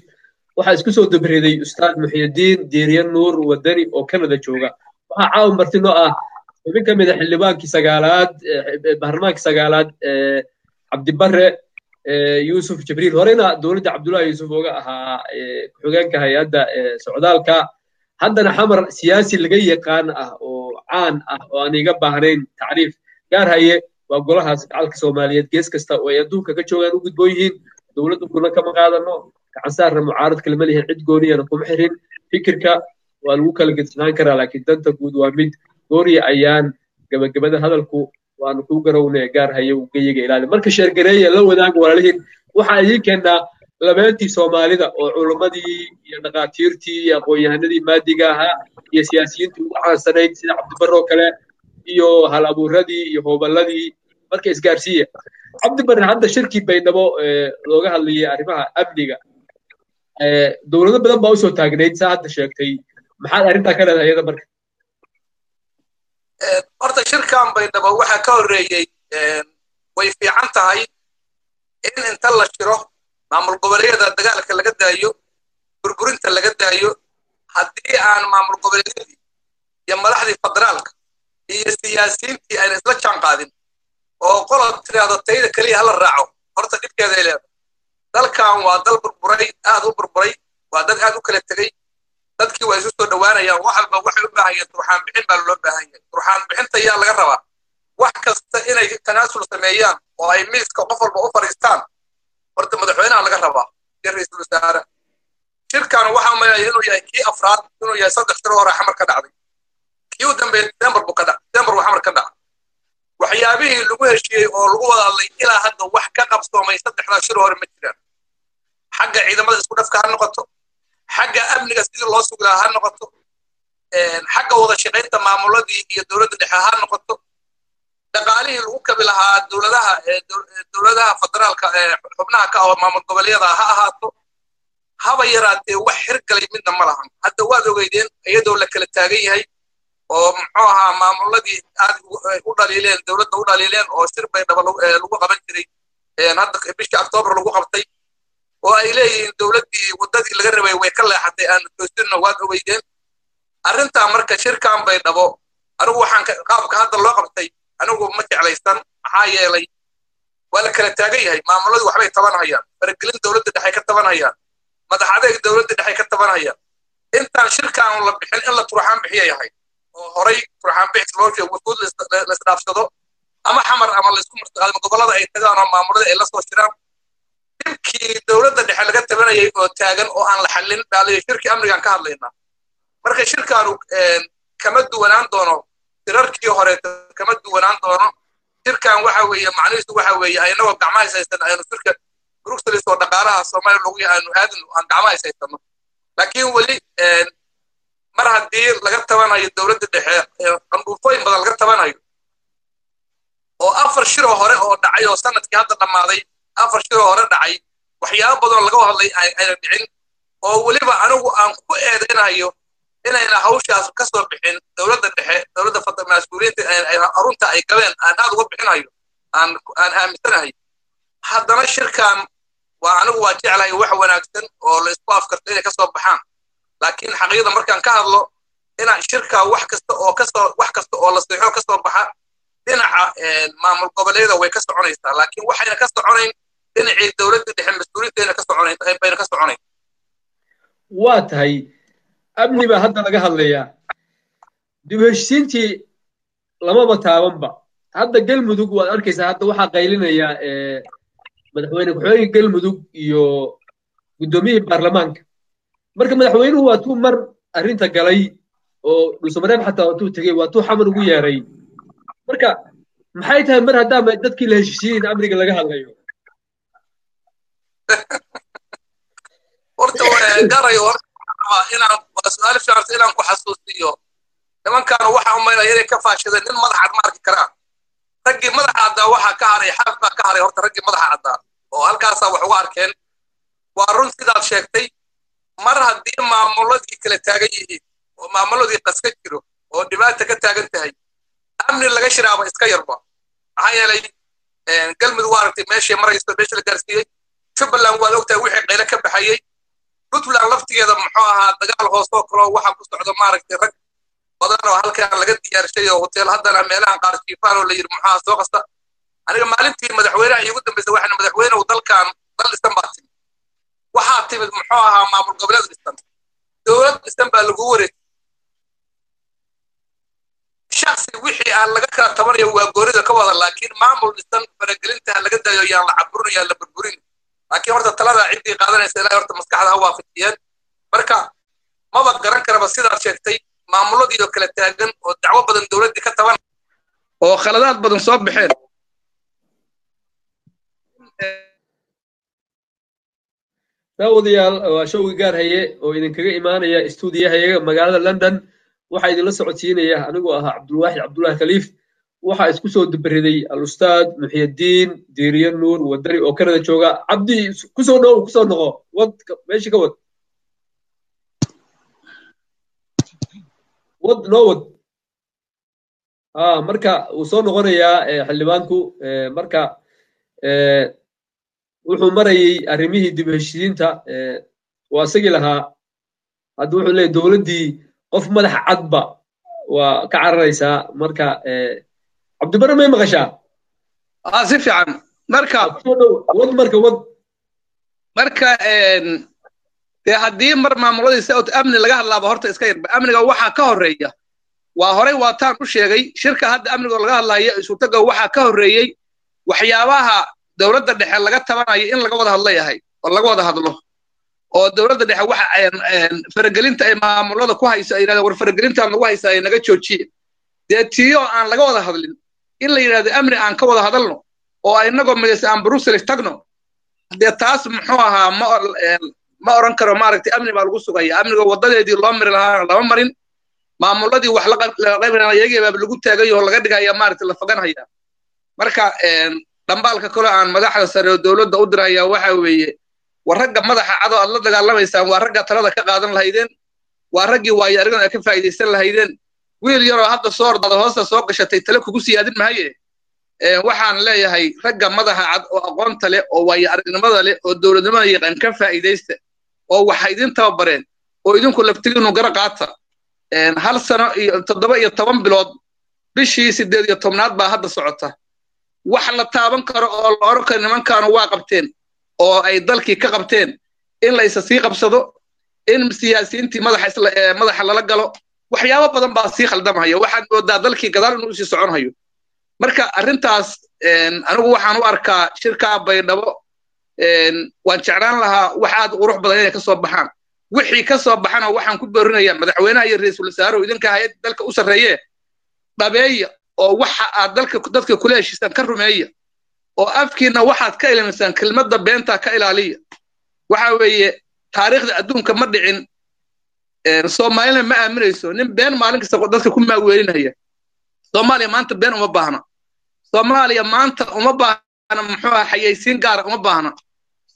Waxaa isku soo dabriday Ustaad Muxyidiin Diiriye Nuur Wadani oo Canada jooga. Waxaa caawa marti noo ah xubin ka mid a xildhibaankii sagaalaad, baarlamaankii sagaalaad, Cabdibarre Yuusuf Jibriil, horeyna dowladda Cabdullaahi Yuusuf oga ahaa ku-xigeenka hay-adda socdaalka, haddana Xamar siyaasi laga yaqaan ah oo caan ah oo aan iga baahnayn tacriif. Gaar haye waa golahaas gacalka Soomaaliyeed gees kasta oo ay adduunka ka joogaan u gudboon yihiin. Dowladda kuna kama qaadano, gacansaarna mucaarad kalama lihin, cid gooniyana kuma xirin. Fikirka waa lagu kala gedsanaan karaa, laakiin danta guud waa mid gooniya. Ayaan gabagabada hadalku waanu kuu garownaya. Gaar haye geyiga ilaali. Marka sheergareeya, la wadaaga walaalihiin. Waxaa idiin keenaa labeentii Soomaalida oo culimmadii iyo dhakhaatiirtii iyo aqoon-yahanadii maadiga ahaa iyo siyaasiyiintii ugu caansanayd sida Cabdibarre oo kale iyo hal abuuradii iyo hooballadii. Marka isgaarsiiya. Cabdibarre, hadda shirkii Baydhabo looga hadlayay arrimaha amniga, dowlado badan baa usoo taagnayd, saa hadda sheegtay. Maxaad arrintaa ka leedahay iyada marka? Horta shirkan Baydhabo waxaa ka horreeyey, way fiican tahay in inta la shiro maamul goboleedyada dagaalka laga daayo, burburinta laga daayo. Haddii aan maamul goboleedyadii iyo madaxdii federaalka iyo siyaasiyiintii ayna isla jaan qaadin oo qolob tiraahdo tayda keliya hala raaco, horta dhibkeeday leedahay. Dalkan waa dal burburay, aad u burburay, waa dad aad u kala tegey. Dadkii waa isu soo dhowaanayaan, wax walba waxay u baahan yihiin turxaan bixin baa loo baahan yahay. Turxaan bixinta yaa laga rabaa? Wax kasta inay tanaasul sameeyaan oo ay miiska qof walba u fadhiistaan horta madaxweynaha laga rabaa iyo ra'iisul wasaare. Shirkan waxaa malaya inuu yahay kii afraad, inuu yahay 3 shir hore Xamar ka dhacday, kii u dambeeyay December buu ka dhacay, December buu Xamar ka dhacay. Waxyaabihii lagu heshiiyey oo lagu wada hadlay ilaa hadda wax ka qabsoomay 3-daa shir hore ma jiraan. Xagga ciidamada isku dhafka ha noqoto, xagga amniga sidii loo sugi lahaa ha noqoto, xagga wada shaqaynta maamuladii iyo dowladda dhexe ha noqoto, dhaqaalihii lagu kabi lahaa dowladaha federaalka xubnaha ka ah maamul goboleedyada ha ahaato, haba yaraatee wax hirgalay midna ma lahan. Hadda waad ogeydeen iyadoo la kala taagan yahay oo muxuu ahaa maamuladii aad u dhaliileen dowladda u dhaliileen oo shir Baydhabo lagu qaban jiray hadda bishii Octoobar lagu qabtay oo ay leeyihiin dowladdii waddadii laga rabay way ka leexatay, aanu toosinno, waad ogeydeen arrintaa. Marka shirkan Baydhabo anigu waxaan qaabka hadda loo qabtay anigu ma jeclaysan, maxaa yeelay waa la kala taagan yahay. Maamuladii waxbay tabanhayaan, faragelin dowladda dhexe ka tabanhayaan, madax adeeg dowladda dhexe ka tabanhayaan. Intaan shirkaan la bixin in la turxaan bixiya yahay oo horay turxaan bixis loo sheego, wufuud la isdhaafsado ama Xamar ama laysku martiqaado gobollada ay tagaan oo maamulada ay la soo shiraan. Dhibkii dowladda dhexe laga tabanayay oo taagan oo aan la xallin baa la shirkii amnigaan ka hadlaynaa. Marka shirkaanu kama duwanaan doono shirarkii hore, kama duwanaan doono. Shirkan waxa weeye macnihiisu waxa weeye aynagoo gacmaha haysan aynu shirka Bruxelles oo dhaqaalaha Soomaaliya lagu aanu aadno aan gacmaha haysano. Laakiin weli mar haddii laga tabanayo dowladda dhexe qandhuufooyin badan laga tabanayo oo 4 shir oo hore oo dhacay oo sanadkii hadda dhammaaday, 4 shir oo hore dhacay, waxyaabo badan oo laga hadlay ayna dhicin, oo weliba anigu aan ku eedeynayo inayna hawshaas ka soo bixin dowladda dhexe, dowladda mas-uuliyiinta arunta ay gabeen aan aad uga bixinayo, aan aaminsanahay. Haddana shirkan waa anigu waa jeclahay wax wanaagsan oo la isku afkarto inay ka soo baxaan, laakiin xaqiiqda markaan ka hadlo inaan shirka wax kasta oo kasoo wax kasta oo la seexo ka soo baxa dhinaca maamul goboleedyada way ka soconaysaa, laakiin waxayna ka soconayn dhinacii dowladda dhexe mas-uuliyiinteena ka soconayn bayna ka soconayn. Waa tahay, amni baa hadda laga hadlayaa, dib u heshiisiintii lamaba taabanba. Hadda Galmudug waad arkaysaa, hadda waxaa qaylinaya madaxweyne ku-xigeenka Galmudug iyo guddoomiyihii baarlamaanka. Marka madaxweynuhu waa tuu mar arrinta galay oo Dhuusamareeb xataa waa tuu tegey, waa tuu Xamar ugu yeeray. Marka maxay tahay mar haddaama dadkii la heshiisiin amniga laga hadlayo? Horta garay inaan waa su'aal fiican inaan ku xasuusiyo. Nimankan waxa u maynaya inay ka faashadeen nin madax cad ma arki karaan. Raggii madaxa caddaa waxaa ka haray xaaf baa ka haray horta raggii madaxa caddaa oo halkaasaa wax uga arkeen. Waa run sidaad sheegtay, mar haddii maamuladii kala taagan yihiin oo maamuladii qaska jiro oo dhibaata ka taagan tahay, amni laga shiraaba iska yarba. Maxaa yeelay Galmudug waa aragtay meeshay marayso, meesha la gaarsiiyey. Jubbaland waad ogtahay wixii qayle ka baxayey. Puntland laftigeeda muxuu ahaa dagaal hoosoo kaloo waxa ku socda maaragtay rag badan oo halkan laga diyaarshay oo hotel haddana meelahan qaar jiifaan oo la yidhi muxuu ahaa soo qasta. Aniga maalintii madaxweynaha iigu dambeysay waxaana madaxweyne dalkan dal dhisan baa timid, waxaa timid muxuu ahaa maamul goboleed dhisan, dowlad dhisan baa lagu wareejiyey. Shaksi wixii aan laga kala tabanayo waa goonida ka wada, laakiin maamul dhisan faragelinta laga daayo, yaan la caburin, yaan la burburin. Laakiin horta talada ciddii qaadanaysa ilaahay horta maskaxda ha waafajiyeen. Marka maba garan karaba sidaad sheegtay maamuladii oo kala taagan oo dacwo badan dowladdii ka taban oo khaladaad badan soo baxeen. Daawadayaal, waa showgi gaar haye oo idinkaga imaanaya istuudiyahayaga magaalada London. Waxaa idinla socodsiinaya anigoo ahaa Cabdulwaaxid Cabdullaahi Khaliif. Waxaa isku soo dubariday al-ustaad Muxyidiin Diiriye Nuur Wadani oo Canada jooga. Cabdi, kusoo dhow, kusoo noqo, wad meeshii ka wad. Wad noo wad. Marka wuu soo noqonayaa xildhibaanku. Marka wuxuu marayey arrimihii dib u heshiisiinta, waa isagii lahaa. Hadda wuxuu leeyahy dowladdii qof madaxa cadba waa ka cararaysaa. Marka Cabdibare, may maqashaa? Si fiican. Marka wad, marka wad. Marka dee haddii mar maamuladii south amni laga hadlaaba, horta iska yarba amniga waxaa ka horreeya. Waa horey waataan u sheegay, shirka hadda amniga laga hadlaya isutaga waxaa ka horreeyey waxyaabaha dowladda dhexe laga tabanayo in laga wada hadlo yahay oo laga wada hadlo, oo dowladda dhexe waxa faragelinta ay maamulada ku hayso ay yidhahdeen, war faragelintaan lagu haysa ay naga joojiye. Dee tiyo aan laga wada hadlin in la yidhahdo amni aan ka wada hadalno oo inagoo midaysa aan Brussels tagno, dee taas muxuu ahaa, ma oran karo maaragtay amni baa lagu sugaya. Amniga wadadeedii loo mari lahaana lama marin. Maamuladii wax la qaybinaya iyagii baa lagu taagay oo laga dhigaya maaragtay la faganhaya. Marka dhambaalka kale aan madaxda sare oo dowladda u diraya waxa weeye, war ragga madaxa cadoo aad la dagaalamaysaan waa ragga talada ka qaadan lahaydeen, waa raggii waayo aragan aad ka faa'iidaysan lahaydeen. Wiil yaroo hadda soo ordada hoosta soo gashatay tale kugu siyaadin mahaye. Waxaan leeyahay ragga madaxa cad oo aqoonta leh oo waayo aragnimada leh oo dowladnimada yaqaan ka faa'iidaysta, oo waxa idin tababareen oo idinku laftigiinu gara qaata. 1 sano iyo 17 bilood, bishii 18aad baa hadda socota. Wax la taaban karo oo la oran karo nimankaanu waa qabteen oo ay dalkii ka qabteen, in la isa sii qabsado, in siyaasiyiintii madaxa madaxa lala galo, waxyaabo badan baa sii khaldamhaya. Waxaad moodaa dalkii gadaal inuu sii soconhayo. Marka arrintaas anigu waxaan u arkaa shirkaa Baydhabo waan jeclaan lahaa wax aad u qurux badan inay ka soo baxaan. Wixii ka soo baxana waxaan ku boorinayaa madaxweynaha iyo ra'iisul wasaaruhu, idinka hay'ad dalka u sarreeye, dhabeeya oo waxa aad dalka dadka kula heshiisaan ka rumeeya, oo afkiina waxaad ka ilamisaan kelmadda beenta ka ilaaliya. Waxa weeye taariikhda adduunka ma dhicin, Soomaalina ma aaminayso nin been maalin kasta dadka ku maaweelinaya. Soomaaliya maanta been uma baahna. Soomaaliya maanta uma baahna muxuu ah xayaysiin gaara uma baahna.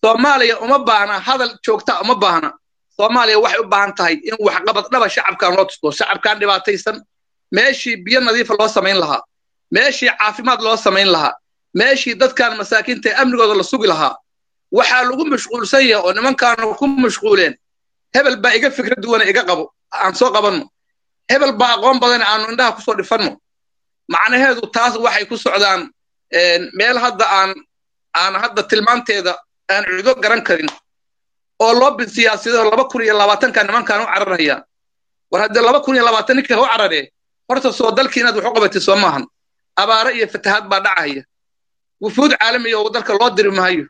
Soomaaliya uma baahna hadal joogta uma baahna. Soomaaliya waxay u baahan tahay in waxqabad dhaba shacabkan loo tusto, shacabkan dhibaataysan. Meeshii biyo nadiifa loo samayn lahaa, meeshii caafimaad loo samayn lahaa, meeshii dadkan masaakiinta amnigooda la sugi lahaa, waxaa lagu mashquulsan yahay oo nimankaanu ku mashquuleen hebel baa iga fikrad duwana iga qabo aan soo qabanno, hebel baa aqoon badan aanu indhaha kusoo dhifanno. Macnaheedu taas waxay ku socdaan meel hadda aan hadda tilmaanteeda aan cido garan karin oo loo siyaasadoo 2020-ka nimankaan u cararaya. War haddii 2020 ninka u cararee, horta soo dalkii inaad wax u qabatid soo maahan. Abaare iyo fatahaad baa dhacaya, wufuud caalamiya oo dalka loo diri mahayo,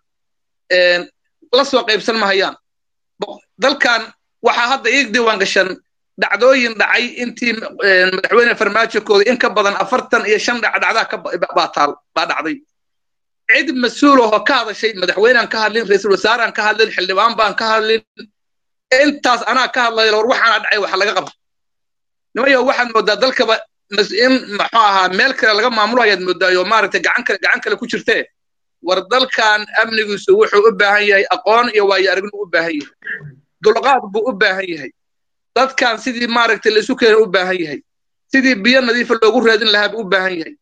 la soo qaybsan mahayaan dalkan. Waxaa hadda ii diiwaan gashan dhacdooyin dhacay intii madaxweyne Farmaajokooda in ka badan 45 dhacdaa baa taal baa dhacday. Cid mas-uul ahoo ka hadashay, madaxweynaan ka hadlin, ra'iisul wasaaraan ka hadlin, xildhibaan baan ka hadlin, intaas anaa ka hadlaya. War waxaana dhacay waxa laga qabta nimayo. Waxaad moodaa dalkaba in muxuu ahaa meel kale laga maamulayaad moodaayo maaragtay gacan kale ku jirtee. War dalkan amnigiisu wuxuu u baahan yahay aqoon iyo waayo aragnimo u baahan yahay, dulqaad buu u baahan yahay, dadkan sidii maaragtay la isu keena u baahan yahay, sidii biyo nadiifa loogu raadin lahaa buu u baahan yahay,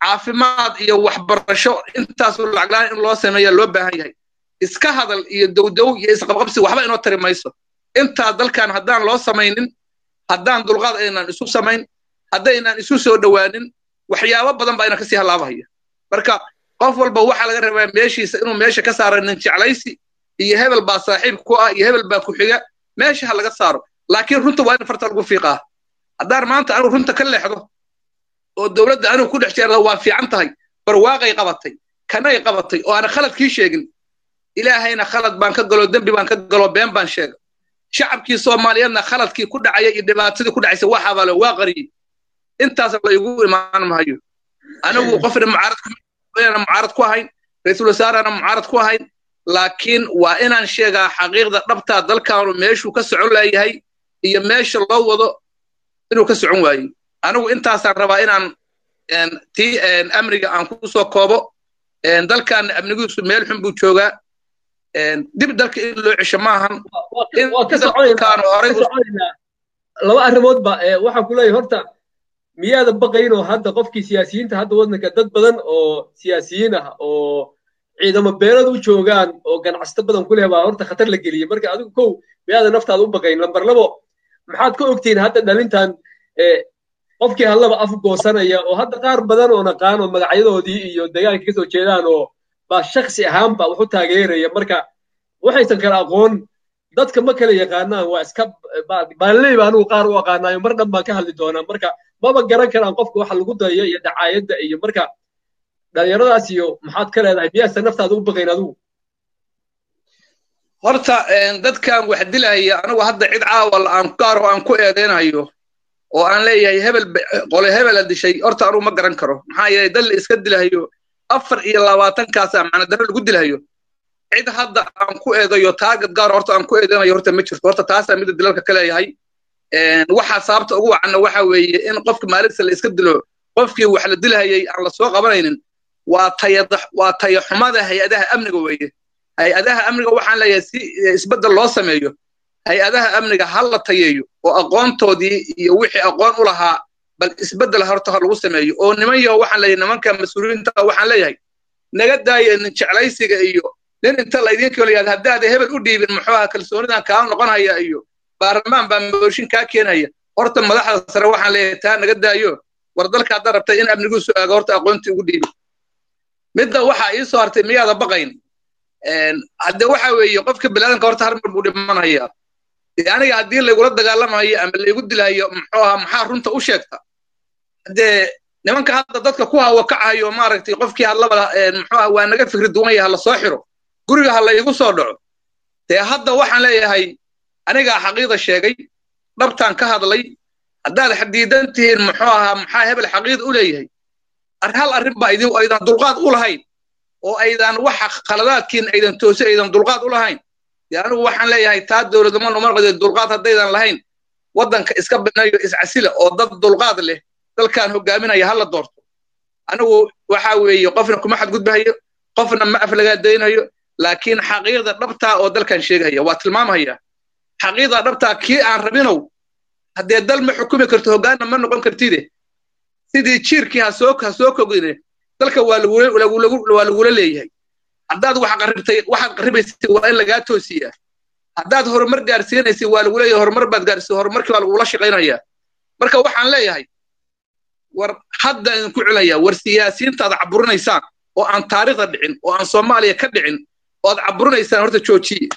caafimaad iyo waxbarasho intaasoo lacag la'aan in loo sameeya loo baahan yahay. Iska hadal iyo dowdow iyo isqabqabsi waxba inoo tari mayso. Intaas dalkan haddaan loo samaynin, haddaan dulqaad aynaan isu samayn, haddaynaan isu soo dhowaanin, waxyaabo badan baa ina kasii halaabahaya. Marka qof walba waxaa laga rabaa meeshiisa inuu meesha ka saaro nin jeclaysi iyo hebel baa saaxiib ku ah iyo hebel baa ku xiga, meesha ha laga saaro. Laakiin runta waa in farta lagu fiiqaa. Haddaan maanta anigu runta ka leexdo oo dowladda anigu ku dhex jeerda waa fiican tahay, barwaaqay qabatay, kanay qabatay, oo aana khaladkii sheegin, Ilaahayna khalad baan ka galo, dembi baan ka galo, been baan sheega. Shacabkii Soomaaliyeedna khaladkii ku dhacaya iyo dhibaatadii ku dhacaysa waxaabaa le waa qariyey, intaas la igu imaan mahayo. Anigu qofna mucaarad ku ahayn, ra'iisul wasaarana mucaarad ku ahayn, laakiin waa inaan sheegaa xaqiiqda dhabtaa dalkaanu meeshuu ka socon leeyahay iyo meesha loo wado inuu ka socon waayey. Anigu intaasaan rabaa inaan tii amniga aan ku soo koobo. Dalkan amnigiisu meel xun buu joogaa, dib dalka in loo cesho maahan. Laba arrimoodba waxaan ku leeyahay, horta miyaadan baqayn oo hadda qofkii siyaasiyiinta hadda waddanka dad badan oo siyaasiyiin ah oo ciidamo beelad u joogaan oo ganacsato badan ku leh baa horta khatar la geliyey. Marka adigu kow miyaadan naftaada u baqayn? Lambar labo, maxaad ka ogtihiin hadda dhalintan qofkii hadlaba af goosanaya oo hadda qaar badan oo naqaan oo magacyadoodii iyo deegaanka ka soo jeedaan oo baa shaksi ahaanba wax u taageeraya? Marka waxaysan kala aqoon, dadka ma kala yaqaanaan, waa iska baaley baa anugu qaar u aqaanaayo, mar dhan baan ka hadli doonaa. Marka maba garan karaan qofka waxa lagu dayo iyo dacaayadda iyo marka dhalinyaradaas iyo maxaad ka leedahay? Miyaasan naftaada u baqayn adigu? Horta dadkan wax dilaya, anigu hadda cid caawa aan gaar oo aan ku eedeynayo oo aan leeyahay hebel qole hebela dishay, horta anugu ma garan karo. Maxaa yeelay dal la iska dilahayo 24-kaasa macna darro lagu dilahayo, cid hadda aan ku eedayo target gaar horta aan ku eedeynayo horta ma jirto. Horta taasaa midda dilalka ka leeyahay. Waxaa sababta ugu wacanna waxa weeye in qofka maalinta la iska dilo, qofkii wax la dilahayay aan la soo qabanaynin, waa tayada, waa taya xumada hay-adaha amniga weeye. Hay-adaha amniga waxaan leeyahay si isbeddel loo sameeyo, hay-adaha amniga ha la tayeeyo oo aqoontoodii iyo wixii aqoon u lahaa bal isbeddel horta ha lagu sameeyo. Oo niman yaho waxaan leeyahay, nimanka mas-uuliyiinta waxaan leeyahay, naga daaya nin jeclaysiga iyo nin inta laydin kala yidhahdo haddaada hebel u dhiibin muxuu ahaa kalsoonidan kaa noqonhaya iyo baarlamaan baa mooshin kaa keenaya. Horta madaxda sare waxaan leeyahay taa naga daayo. War dalka haddaad rabtay in amniguusu aago, horta aqoontii ugu dhiibi. Midda waxaa ii soo hartay, miyaada baqayn? Hadde waxa weeye qofka biniaadanka horta hal mar buu dhimanhayaa. Dee aniga haddii laygula dagaalamayo ama laygu dilahayo muxuu ahaa maxaa runta u sheegta, haddee nimanka hadda dadka ku hawa kacayo maaragtay qofkii hadlaba muxuu ahaa waa naga fikri duwan yahay, hala soo xiro, guriga ha laygu soo dhaco. Dee hadda waxaan leeyahay anigaa xaqiiqda sheegay, dhabtaan ka hadlay. Haddaad xadiidan tihiin muxuu ahaa maxaa hebel xaqiiq u leeyahay, hal arrin baa idin aydan dulqaad u lahayn oo aydan waxa khaladaadkiin aydan toosi aydan dulqaad u lahayn. Dee anigu waxaan leeyahay taa dowladnimo numa noqdee, dulqaad haddaydan lahayn waddanka iska binayo, iscasila oo dad dulqaad leh dalkan hogaaminaya hala doorto. Anigu waxa weeye qofna kuma xadgudbahayo, qofna ma aflagaadaynayo, laakiin xaqiiqda dhabtaa oo dalkan sheegaya waa tilmaamhaya. Xaqiiqda dhabtaa kii aan rabinow, haddee dal ma xukumi karto, hoggaanna ma noqon kartide, sidii jiirkii ha soo kogine, dalka waa lagula leeyahay. Haddaad wax qarribtay, waxaad qarribaysay waa in lagaa toosiyaa. Haddaad horumar gaarsiinaysay waa lagu leeyahay horumar baad gaarsiisay, horumarkii baa lagula shaqaynayaa. Marka waxaan leeyahay war hadda idinku celinayaa, war siyaasiyiinta aad caburinaysaan oo aan taariikhda dhicin oo aan Soomaaliya ka dhicin oo aad caburinaysaan horta joojiye.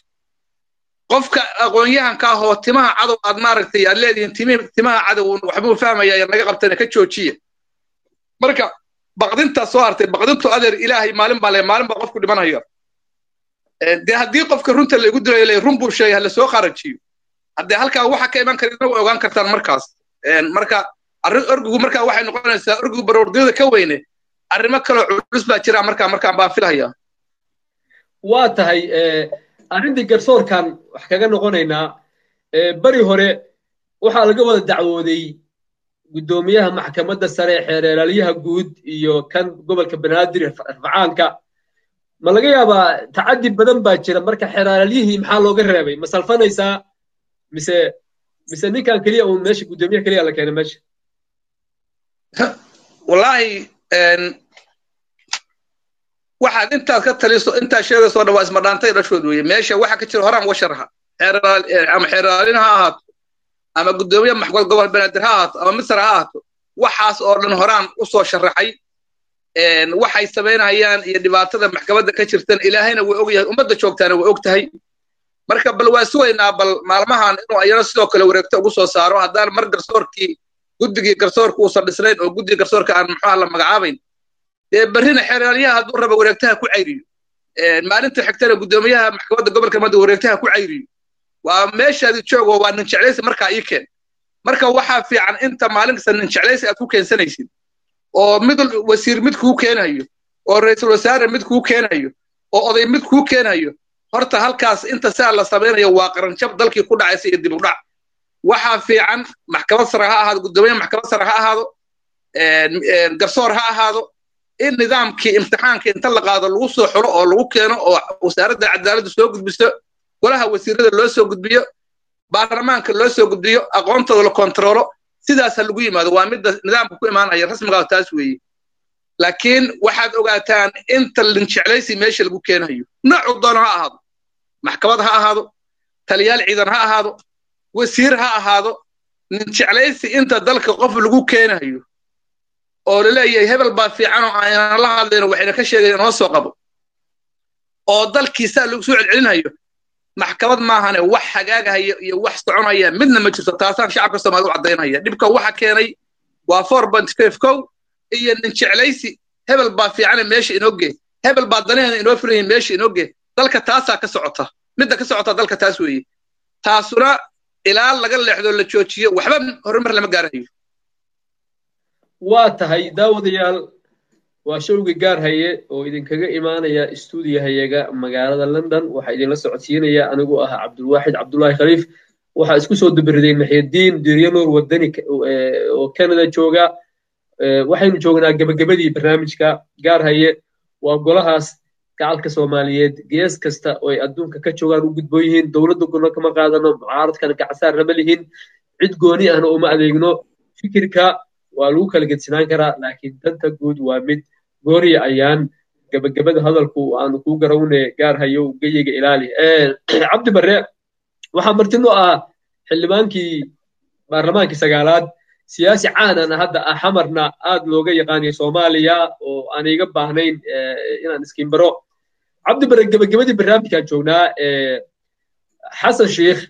Qofka aqoon-yahanka ah oo timaha cadow aad maaragtay aad leedihiin timaha cadow waxbuu fahmayaa naga qabtana ka joojiye. Marka baqdintaa soo hartay, baqdintu adeer ilaahay maalin baa le, maalin baa qofku dhimanaya. Dee haddii qofka runta laigu dilayo le run buu sheegay hala soo kharajiyo, haddee halkaa waxa ka iman kara idina way ogaan kartaan markaas. Marka arrin orgigu markaa waxay noqonaysaa orgigu baroordiyada ka weyne, arrimo kaloo culus baa jira markaa markaan baan filayaa. Waa tahay. Arrintii garsoorkan wax kaga noqonaynaa. Beri hore waxaa laga wada dacwooday guddoomiyaha maxkamadda sare, xeer-ilaalyaha guud iyo kan gobolka Banaadir rafcaanka. Ma laga yaabaa tacaddi badan baa jira? Marka xeer-ilaalyihii maxaa looga reebay? Ma salfanaysaa mise ninkan keliya uun meesha guddoomiyaha keliya la keenay meesha? Wallaahi waxaad intaad ka taliso intaad sheegayso dhan waa ismadhaantay dhashood weeye. Meesha waxa ka jira horaan uga sharaxa, ama xeeraalin ha ahaato ama guddoomiye maxkamad gobol Banaadir ha ahaato ama misr ha ahaato, waxaas oo dhan horaan u soo sharaxay. Waxay samaynayaan iyo dhibaatada maxkamadda ka jirtan ilaahayna way og yahay, ummadda joogtaana way og tahay. Marka bal waa sugaynaa bal maalmahan inuu ayana sidoo kale wareegto ugu soo saaro. Haddaan mar garsoorkii guddigii garsoorka uusan dhisnayn oo guddiga garsoorka aan muxuaha la magacaabayn, dee berrina xeeraalyaha hadduu rabo wareegtaha ku cayriyo, maalinta xigtana guddoomiyaha maxkamadda gobolka mada wareegtaha ku cayriyo, waa meeshaadi joogo, waa nin jeclaysi markaa ii keen. Marka waxaa fiican inta maalin kasta nin jeclaysi aad ku keensanaysid oo mid wasiir mid kuu keenayo oo ra'iisul wasaare mid kuu keenayo oo oday mid kuu keenayo, horta halkaas inta saa la samaynayo waa qaranjab dalkii ku dhacaysa iyo dib u dhac. Waxaa fiican maxkamad sare ha ahaado, guddoomiye maxkamad sare ha ahaado, garsoor ha ahaado, in nidaamkii imtixaanka inta la qaado lagu soo xulo oo lagu keeno oo wasaaradda cadaaladda soo gudbiso, golaha wasiirada loo soo gudbiyo. Baarlamaanka loo soo gudbiyo, aqoontooda la kontaroolo, sidaas ha lagu yimaado. Waa midda nidaamka ku imaanaya rasmigaa taas weeye. Laakiin waxaad ogaataan inta linjeclaysi meesha lagu keenayo, noocu doono ha ahaado, maxkamad ha ahaado, taliyaal ciidan ha ahaado, wasiir ha ahaado, ninjeclaysi inta dalka qof lagu keenayo oo laleeyahay hebel baa fiican oo aanan la hadlayno waxayna ka sheegayan noo soo qabo oo dalkiisaa lagu soo celcelinayo, maxkamad maahane wax hagaagahaya iyo wax soconaya midna ma jirto. Taasaan shacabka Soomaalida u caddaynaya. Dhibka waxa keenay waa 4.5 kow iyo ninjeclaysi, hebel baa fiicane meesha inoo gee, hebel baa danaheena inoo fulan meesha inoo gee. Dalka taasaa ka socota, midda ka socota dalka taas weeye. Taasuna ilaa laga leexdo, la joojiyo, waxba horumar lama gaarayo. Waa tahay, daawadayaal, waa showga Gaar Haye oo idinkaga imaanaya istuudiyahayaga magaalada London. Waxaa idinla socodsiinaya anigu ah Cabdulwaaxid Cabdullaahi Khaliif. Waxaa isku soo dubiriday Maxyadiin Diiryo Nuur Wadani oo Canada jooga. Waxaynu joognaa gebagabadii barnaamijka Gaar Haye. Waa golahaas gacalka Soomaaliyeed gees kasta oo ay adduunka ka joogaan u gudboon yihiin. Dowladda gurno kama qaadano, mucaaradkana gacasaar lama lihin, cid gooni ahna uma adeegno. Fikirka waa lagu kala gedsinaan karaa, laakiin danta guud waa mid gooriya. Ayaan gabagabada hadalku aanu kuu garawne. Gaar Hayow, geyiga ilaali. Cabdi Barre, waxaa martino ah xildhibaankii baarlamaankii sagaalaad, siyaasi caanana hadda ah, Xamarna aad looga yaqaanay Soomaaliya, oo aan iga baahnayn inaan iskiinbaro. Cabdi Barre, gabagabadii barnaamijkaan joognaa. Xasan Sheikh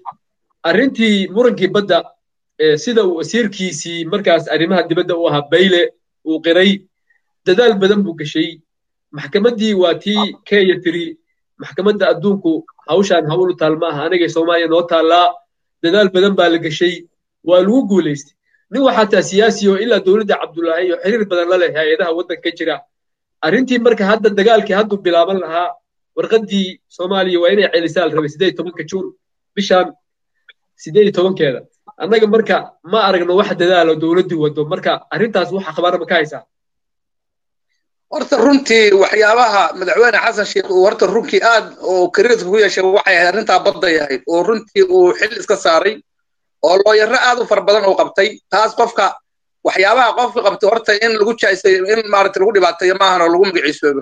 arrintii murankii badda, sida uu wasiirkiisii markaas arrimaha dibadda u ahaa Bayle uu qiray, dadaal badan buu gashay. Maxkamaddii waa tii Kenya tiri maxkamadda adduunku hawshaan hawl u taal ma aha, anigay Soomaaliya noo taallaa. Dadaal badan baa la gashay, waa lagu guulaystay. Nin waxaa taa siyaasi oo ilaa dowladda Cabdullaahi iyo xiriir badan la leh hay-adaha waddanka jira. Arrintii marka hadda dagaalkii hadduu bilaaban lahaa, warqaddii Soomaaliya waa inay celisaa la rabay 18-ka Juun, bishaan 18-keeda. Annaga marka ma aragno wax dadaalo dowladdii wado. Marka arrintaas wax akhbaar ma ka haysaa? Horta runtii waxyaabaha madaxweyne Xasan Sheikh uu horta runtii aad oo kariidka ku yeeshay waxay ahayd arrintaa badda yahayd, oo runtii uu xil iska saaray oo looyaro aad u fara badan uu qabtay. Taas qofka waxyaabaha qofka qabtay horta in lagu jaisayo, in maaragtay lagu dhibaateeyo maahan oo lagu magaciisoobo.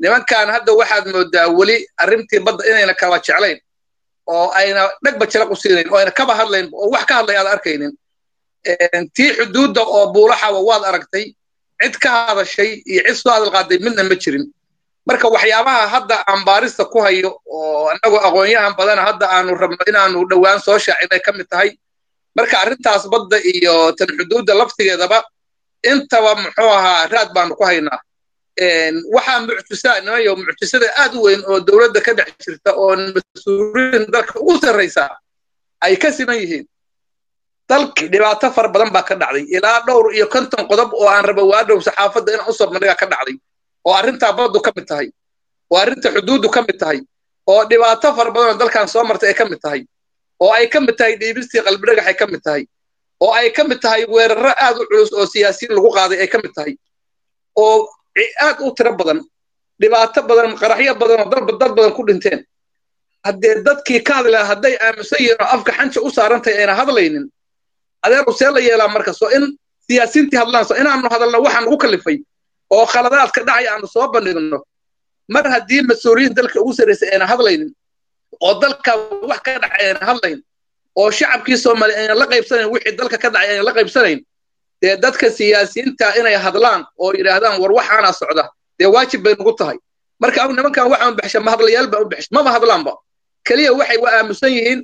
Nimankan hadda waxaad moodaa weli arrintii badda inayna kala jeclayn oo ayna dhegba jalaq u siinayn oo ayna kaba hadlayn oo wax ka hadlay aad arkaynin. Tii xuduudda oo Buulaxawa waad aragtay, cid ka hadashay iyo cid soo hadal qaaday midna ma jirin. Marka waxyaabaha hadda aan baarista ku hayo oo annagu aqoon-yahan badana hadda aanu rabno inaanu dhowaan soo shaacinay ka mid tahay. Marka arrintaas badda iyo tan xuduudda laftigeedaba intaba muxuu ahaa raad baanu ku haynaa. Waxaa mucjisaa nimayo, mucjisada aad u weyn oo dowladda ka dhex jirta oo mas-uuliyiin dalka ugu sarraysa ay ka siman yihiin, dalki dhibaato fara badan baa ka dhacday, ilaa dhowr iyo 50 qodob oo aan rabo waadhow saxaafadda inaan usoo bandhiga ka dhacday, oo arrintaa baddu ka mid tahay, oo arrinta xuduuddu ka mid tahay, oo dhibaato fara badan oo dalkan soo martay ay ka mid tahay, oo ay ka mid tahay dhiibistii Qalbidhagax ay ka mid tahay, oo ay ka mid tahay weerarro aad u culus oo siyaasiyiin lagu qaaday ay ka mid tahay, oo aad u tiro badan, dhibaato badan, qaraxyo badan oo dalba dad badan ku dhinteen. Haddee dadkii ka hadli lahaa hadday aaminsan yihiin oo afka xanja u saarantahay ayna hadlaynin, adeeru see la yeelaa? Marka soo in siyaasiyiintii hadlaan, soo inaanu hadalno waxaan ugu kalifay oo khaladaadka dhacay aanu soo bandhigno. Mar haddii mas-uuliyiin dalka ugu sarraysay ayna hadlaynin oo dalka wax ka dhacay ayna hadlayn oo shacabkii Soomaaliya ayna la qaybsanayn wixii dalka ka dhacay ayna la qaybsanayn, dee dadka siyaasiyiinta inay hadlaan oo yidhaahdaan war waxaana socda, dee waajib bay nagu tahay. Marka anu nimankan waxaan baxsha ma hadlayaal baan u baxsha, maba hadlaanba, keliya waxay waa aamusan yihiin,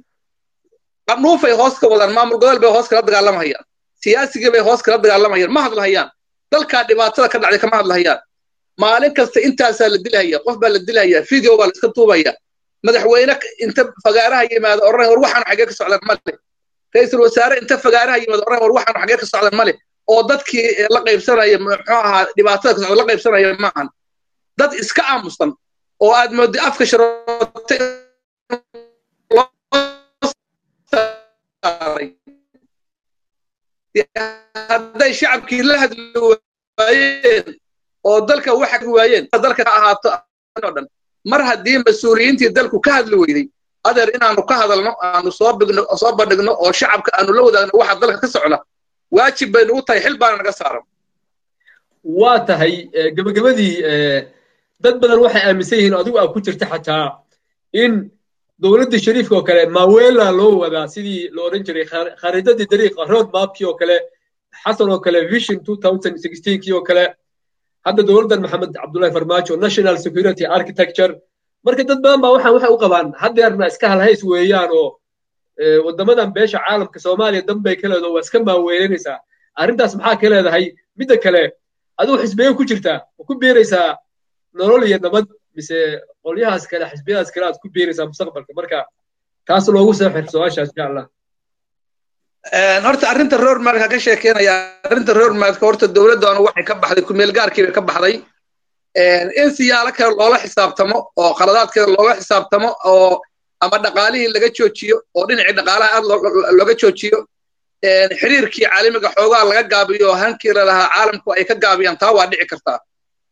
qandhuufay hoos ka wadaan, maamul gobol bay hoos kala dagaalamayaan, siyaasigii bay hoos kala dagaalamayaan, ma hadlahayaan. Dalkaa dhibaatada ka dhacday kama hadlahayaan. Maalin kasta intaasaa la dilahaya, qof baa la dilahaya, video baa la iska duubaya. Madaxweyne inta fagaaraha yimaado odhanaya war waxaanu xaggee ka socdaan male, ra'iisul wasaare inta fagaaraha yimaado odhanaya war waxaanu xaggee ka socdaan male, oo dadkii la qaybsanaya muxuu ahaa dhibaatada ka socda la qaybsanaya maahan. Dad iska aamusan oo aad moodday afka sharootay loo saaray, hadday shacabkii la hadli waayeen oo dalka waxa waayeen dalka ha ahaato oo dhan, mar haddii mas-uuliyiintii dalku ka hadli weyday, Adeer, inaanu ka hadalno, aanu soo bigno, soo bandhigno oo shacabka aanu la wadaagno waxa dalka ka socda, waajib baynu u tahay, xil baana naga saaran. Waa tahay. Gabagabadii, dad badan waxay aaminsan yihiin, adigu aad ku jirta xataa, in dowladda Shariifka oo kale mawela loo wadaa, sidii la odhan jiray khariidadii dariiqa, road mapkii oo kale, Xasan oo kale Vision 2016kii oo kale, hadda dowladdan Maxamed Cabdullahi Farmaajo National Security Architecture. Marka dad badan baa waxaan waxay u qabaan haddeerna iska halhays weeyaan oo waddamadan beesha caalamka Soomaaliya dan bay ka leedaho, waa iska maaweelinaysaa. Arrintaas maxaa ka leedahay? Midda kale, adigu xisbiye ku jirtaa? Ma ku biiraysaa Nolol iyo Nabad mise qolyahaas kale, xisbiyadaas kale aad ku biiraysaa mustaqbalka? Marka taas loogu soo xir su-aashaas, insha Allah. Horta arrinta roadmapka ka sheekeynaya, arrinta roadmapka, horta dowladdaanu waxay ka baxday kumeel gaarkii bay ka baxday. In siyaalo kale loola xisaabtamo oo khaladaadkeeda loola xisaabtamo oo ama dhaqaalihii laga joojiyo oo dhinacii dhaqaalaha aad looga joojiyo, xiriirkii caalamiga xoogaa laga gaabiyo, hankii lalahaa caalamku ay ka gaabiyaan, taa waa dhici kartaa.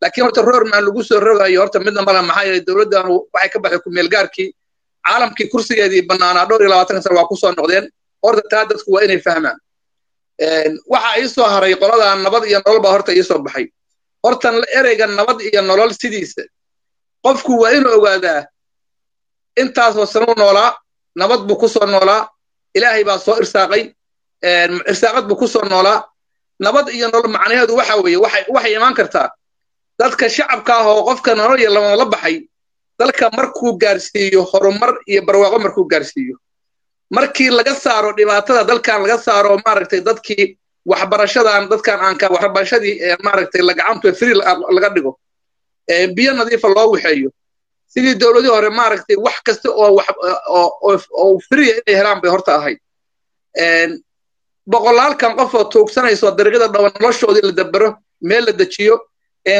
Laakiin horta roadmap lagu soo rogayo horta midna mala. Maxaa yeelay, dowladdaanu waxay ka baxday kumeel gaarkii, caalamkii kursigeedii bannaanaa dhowr iyo 20 sano waa kusoo noqdeen. Horta taa dadku waa inay fahmaan. Waxa ii soo haray qoladan Nabad iyo Nolol baa horta ii soo baxay. Horta ereyga nabad iyo nolol sidiisa qofku waa inuu ogaadaa intaasoo sano noolaa, nabad buu ku soo noolaa, Ilaahay baa soo irsaaqay, irsaaqad buu ku soo noolaa. Nabad iyo nolol macnaheedu waxa weeye waxay imaan kartaa dadka shacabka ah oo qofka nolol iyo lama la baxay dalka markuu gaarsiiyo horumar iyo barwaaqo, markuu gaarsiiyo, markii laga saaro dhibaatada dalkan laga saaro, maaragtay, dadkii waxbarashadan, dadkan aan ka waxbarashadii, maaragtay, la gacantu free laga dhigo, biyo nadiifa loo waxeeyo, sidii dowladii hore, maaragtay, wax kasta oo wax oo free inay helaan bay horta ahayd. Boqolaalkan qof oo tuugsanayso dariiqada dhawan noloshoodii la dabero, meel la dejiyo,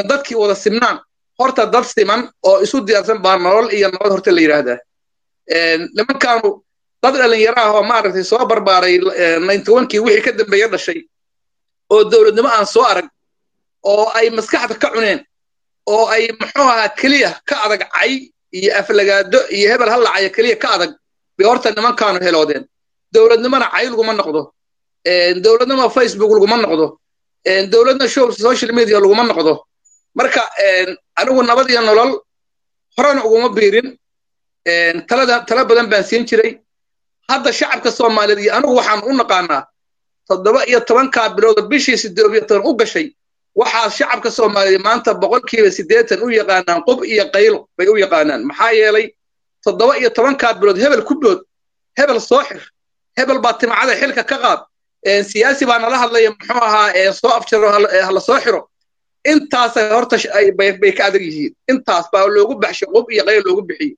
dadkii wada simnaan, horta dad siman oo isu diyaarsan baa nolol iyo nabad horta la yidhaahdaa. Nimankaanu dad dhalinyaro ah oo, maaragtay, soo barbaaray 91-kii wixii ka dambeeya dhashay oo dowladnimo aan soo arag oo ay maskaxda ka cuneen oo ay muxuu ahaa keliya ka adag cay iyo aflagaado iyo hebel ha lacayo keliya ka adag bay horta nimankaanu heloodeen. Dowladnimona cay laguma noqdo, dowladnimo Facebook laguma noqdo, dowladna show social media laguma noqdo. Marka anigu Nabad iyo Nolol horena uguma biirin, talada tala badan baan siin jiray. Hadda shacabka Soomaaliyeed iyo anigu waxaan u naqaanaa 17-kaa bilooda bishii 18 u gashay, waxaa shacabka Soomaaliyeed maanta 80% u yaqaanaan qub iyo qaylo bay u yaqaanaan. Maxaa yeelay, 17-kaa bilood hebel ku bood, hebel soo xir, hebel baa timacada xilka ka qaad, siyaasi baa nala hadlaya, muxuu ahaa, soo afjaro, hala soo xiro, intaasay horta bay ka adag yihiin. Intaas baa loogu baxshay qub iyo qaylo loogu bixiyey.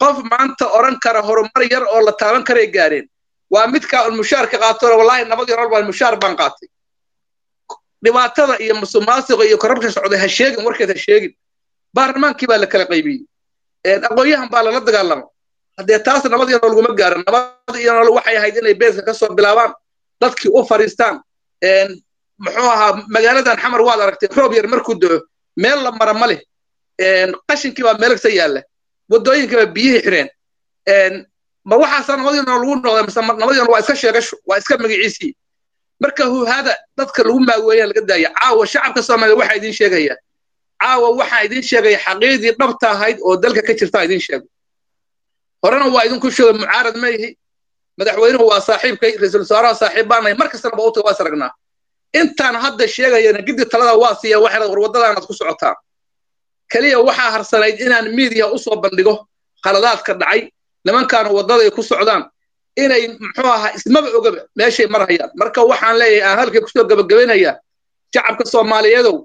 Qof maanta oran kara horumar yar oo la taaban karay gaareen waa midka un mushaarka qaato. Wallaahi, Nabad iyo Nolol baan mushaar baan qaatay. Dhibaatada iyo musuqmaasuqa iyo corruption socday ha sheegin, warkeed ha sheegin. Baarlamaankii baa la kala qaybiyey, aqoon-yahan baa lala dagaalamo. Haddee taas Nabad iyo Nolol laguma gaaro. Nabad iyo Nolol waxay ahayd inay beeska ka soo bilaabaan, dadkii u fariistaan. Muxuu ahaa, magaaladan Xamar waad aragtay, roob yar markuu da'o meel la mara ma leh, qashinkii baa meel kasta yaalla, waddooyinkii baa biyihii xireen. Ma waxaasaa Nabad iyo Nolol lagu noqday mise Nabad iyo Nolol waa iska sheegasho, waa iska magaciisii? Marka huhaada dadka lagu maaweeya laga daaya. Caawa shacabka Soomaaliya waxaa idiin sheegaya, caawa waxaa idiin sheegaya xaqiidii dhabta ahayd oo dalka ka jirta idiin sheego. Horena waa idinku sheegay, mucaarad ma ihi, madaxweynuhu waa saaxiibkay, ra-iisul wasaaraha saaxiib baanahay, mar kastana ba u taga, waa is aragnaa. Intaan hadda sheegayana giddi talada waa siiya, waxay war waddadaanaad ku socotaa. Keliya waxaa harsanayd inaan miidiya u soo bandhigo khaladaadka dhacay, nimankaanu waddaday ku socdaan inay muxuu ahaa ismaba ogaba meeshay marhayaan. Marka waxaan leeyahay, aan halkay kusoo gabagabaynayaa, shacabka Soomaaliyeedow,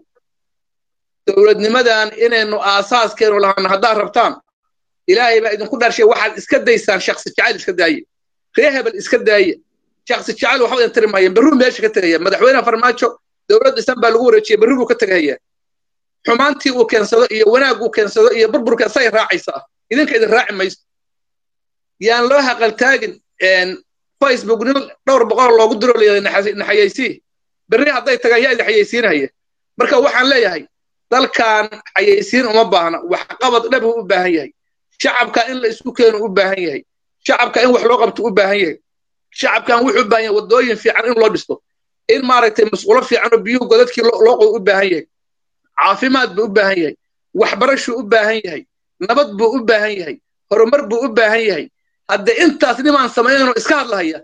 dowladnimadan inaynu aasaaskeenu lahaano haddaad rabtaan, Ilaahay baa idinku dharshay, waxaad iska daysaan shaksi jacayl, iska daaye, ree hebel iska daaye. Shaksi jacayl waxba idin tiri maayeen, berruu meesha ka tegaya. Madaxweyne Farmaajo dowlad dhisan baa lagu wareejiyey, berri buu ka tegaya. Xumaantii uu keensado iyo wanaag uu keensado iyo burburka say raacaysaa, idinka idin raaci mayso. Yaan loo haqaltaagin Facebook nin dhowr boqol loogu diro naxayeysii, berri hadday tagaan yaa idin xayeysiinaya? Marka waxaan leeyahay, dalkan xayeysiin uma baahna, waxqabad dhab uu u baahan yahay, shacabka in la isku keeno u baahan yahay. Shacabka in wax loo qabto u baahan yahay. Shacabkan wuxuu u baahan yahay waddooyin fiican in loo dhisto, in maaragtay musqulo fiican oo biyuhu godadkii loo qodo u baahan yahay, caafimaad buu u baahan yahay, waxbarashuu u baahan yahay, nabad buu u baahan yahay, horumar buu u baahan yahay. Hadde intaas nimaan samaynayno iska hadlahaya,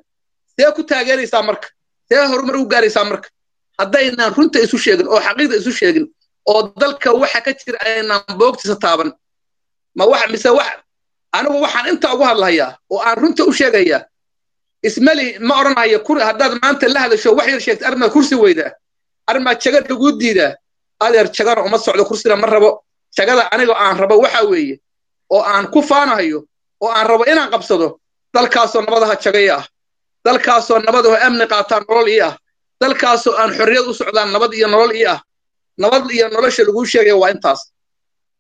see ku taageeraysaa marka? See horumar u gaaraysaa marka haddaynaan runta isu sheegin oo xaqiiqda isu sheegin oo dalka waxa ka jira aynaan boogtiisa taaban? Ma wax mise wax anigu waxaan inta ugu hadlahayaa oo aan runta u sheegayaa ismali ma odhanayo kur haddaad maanta la hadasho wax yar sheegta arrimaad kursi weydaa, arrimaad jaga laguu diidaa. Adeer, jagana uma socdo, kursina ma rabo. Jagada aniga aan rabo waxa weeye oo aan ku faanahayo oo aan rabo inaan qabsado dalkaasoo nabadaha jagaya ah, dalkaasoo nabadaho amni qaataa nolol ii ah, dalkaasoo aan xorriyad u socdaan nabad iyo nolol ii ah. Nabad iyo nolosha laguu sheegaya waa intaas.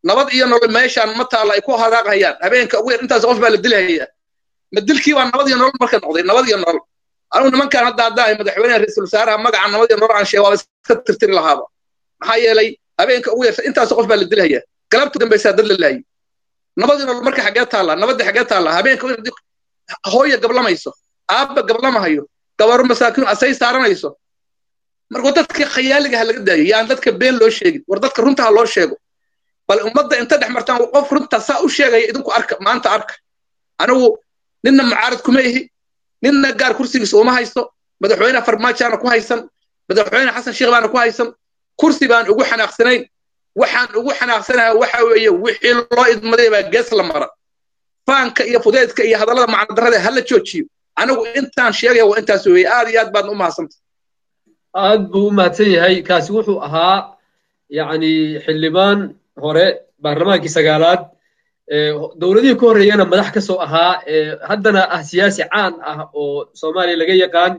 Nabad iyo nolol meeshaan ma taalla ay ku hadaaqayaan. Habeenka ugu yar intaas qof baa la dilhayaa. Ma dilkii baa nabad iyo nolol marka noqday? Nabad iyo nolol anigu nimankaan hadda haddaahay madaxweynaha, ra'iisul wasaaraha, magaca nabad iyo nolol aan sheego waaba iska tirtiri lahaaba. Maxaa yeelay habeenka ugu yarta intaas qof baa la dilhayaa, galabta dambaysaa dad la laayay. Nabad iyo nolol marka xaggee taallaa? Nabadda xaggee taallaa? Habeenka ugu yar hooya gablamayso, aabba gablamahayo, gabaru masaakiin asay saaranayso. Marka dadka khayaaliga ha laga daayo, yaan dadka been loo sheegin, war dadka runta ha loo sheego. Bal ummadda inta dhex martaan qof runta saa u sheegaya idinku arka, maanta arka. Anigu ninna mucaarad kuma ihi, ninna gaar kursigiisa uma haysto. Madaxweyne Farmaajaana ku haysan, madaxweyne Xasan Sheekh baana ku haysan, kursi baan ugu xanaaqsanayn. Waxaan ugu xanaaqsanahay waxa weeye wixii loo idmaday baa gees la mara. Faanka iyo fudeydka iyo hadallada macnadarrada ha la joojiyo. Anigu intaan sheegaya waa intaas weeye. Aad iyo aad baadna u mahadsantay. Aad buu u mahadsan yahay. Kaasi wuxuu ahaa yacni xildhibaan hore baarlamaankii 9aad, dowladihii ka horreeyana madax ka soo ahaa, haddana ah siyaasi caan ah oo Soomaaliya laga yaqaan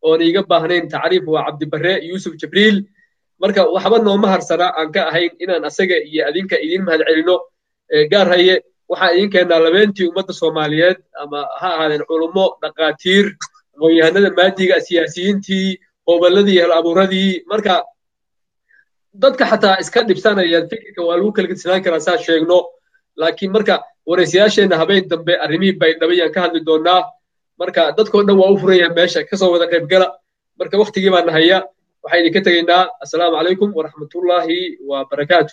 oon iiga baahnayn tacriif, waa Cabdibarre Yuusuf Jibriil. Marka waxba nooma harsana aan ka ahayn inaan asaga iyo adinka idiin mahad celino. Gaar haye waxaan idin keennaa labeentii ummadda Soomaaliyeed, ama ha ahaadeen culummo, dhaqaatiir, aqoon-yahanada maadiga, siyaasiyiintii, gobolladii, hal abuuradii. Marka dadka xataa iska dhibsanaya fikirka waa lagu kala gedsinaan karaa saa sheegno, laakiin marka waraysiyaasheenna habeen dambe arrimihii Baydhabo yaan ka hadli doonaa. Marka dadkoo dhan waa u furan yahay, meesha kasoo wada qaybgala. Marka waktigii baa nahaya, waxaan idinka tegaynaa assalaamu calaykum waraxmatullaahi wa barakaatu.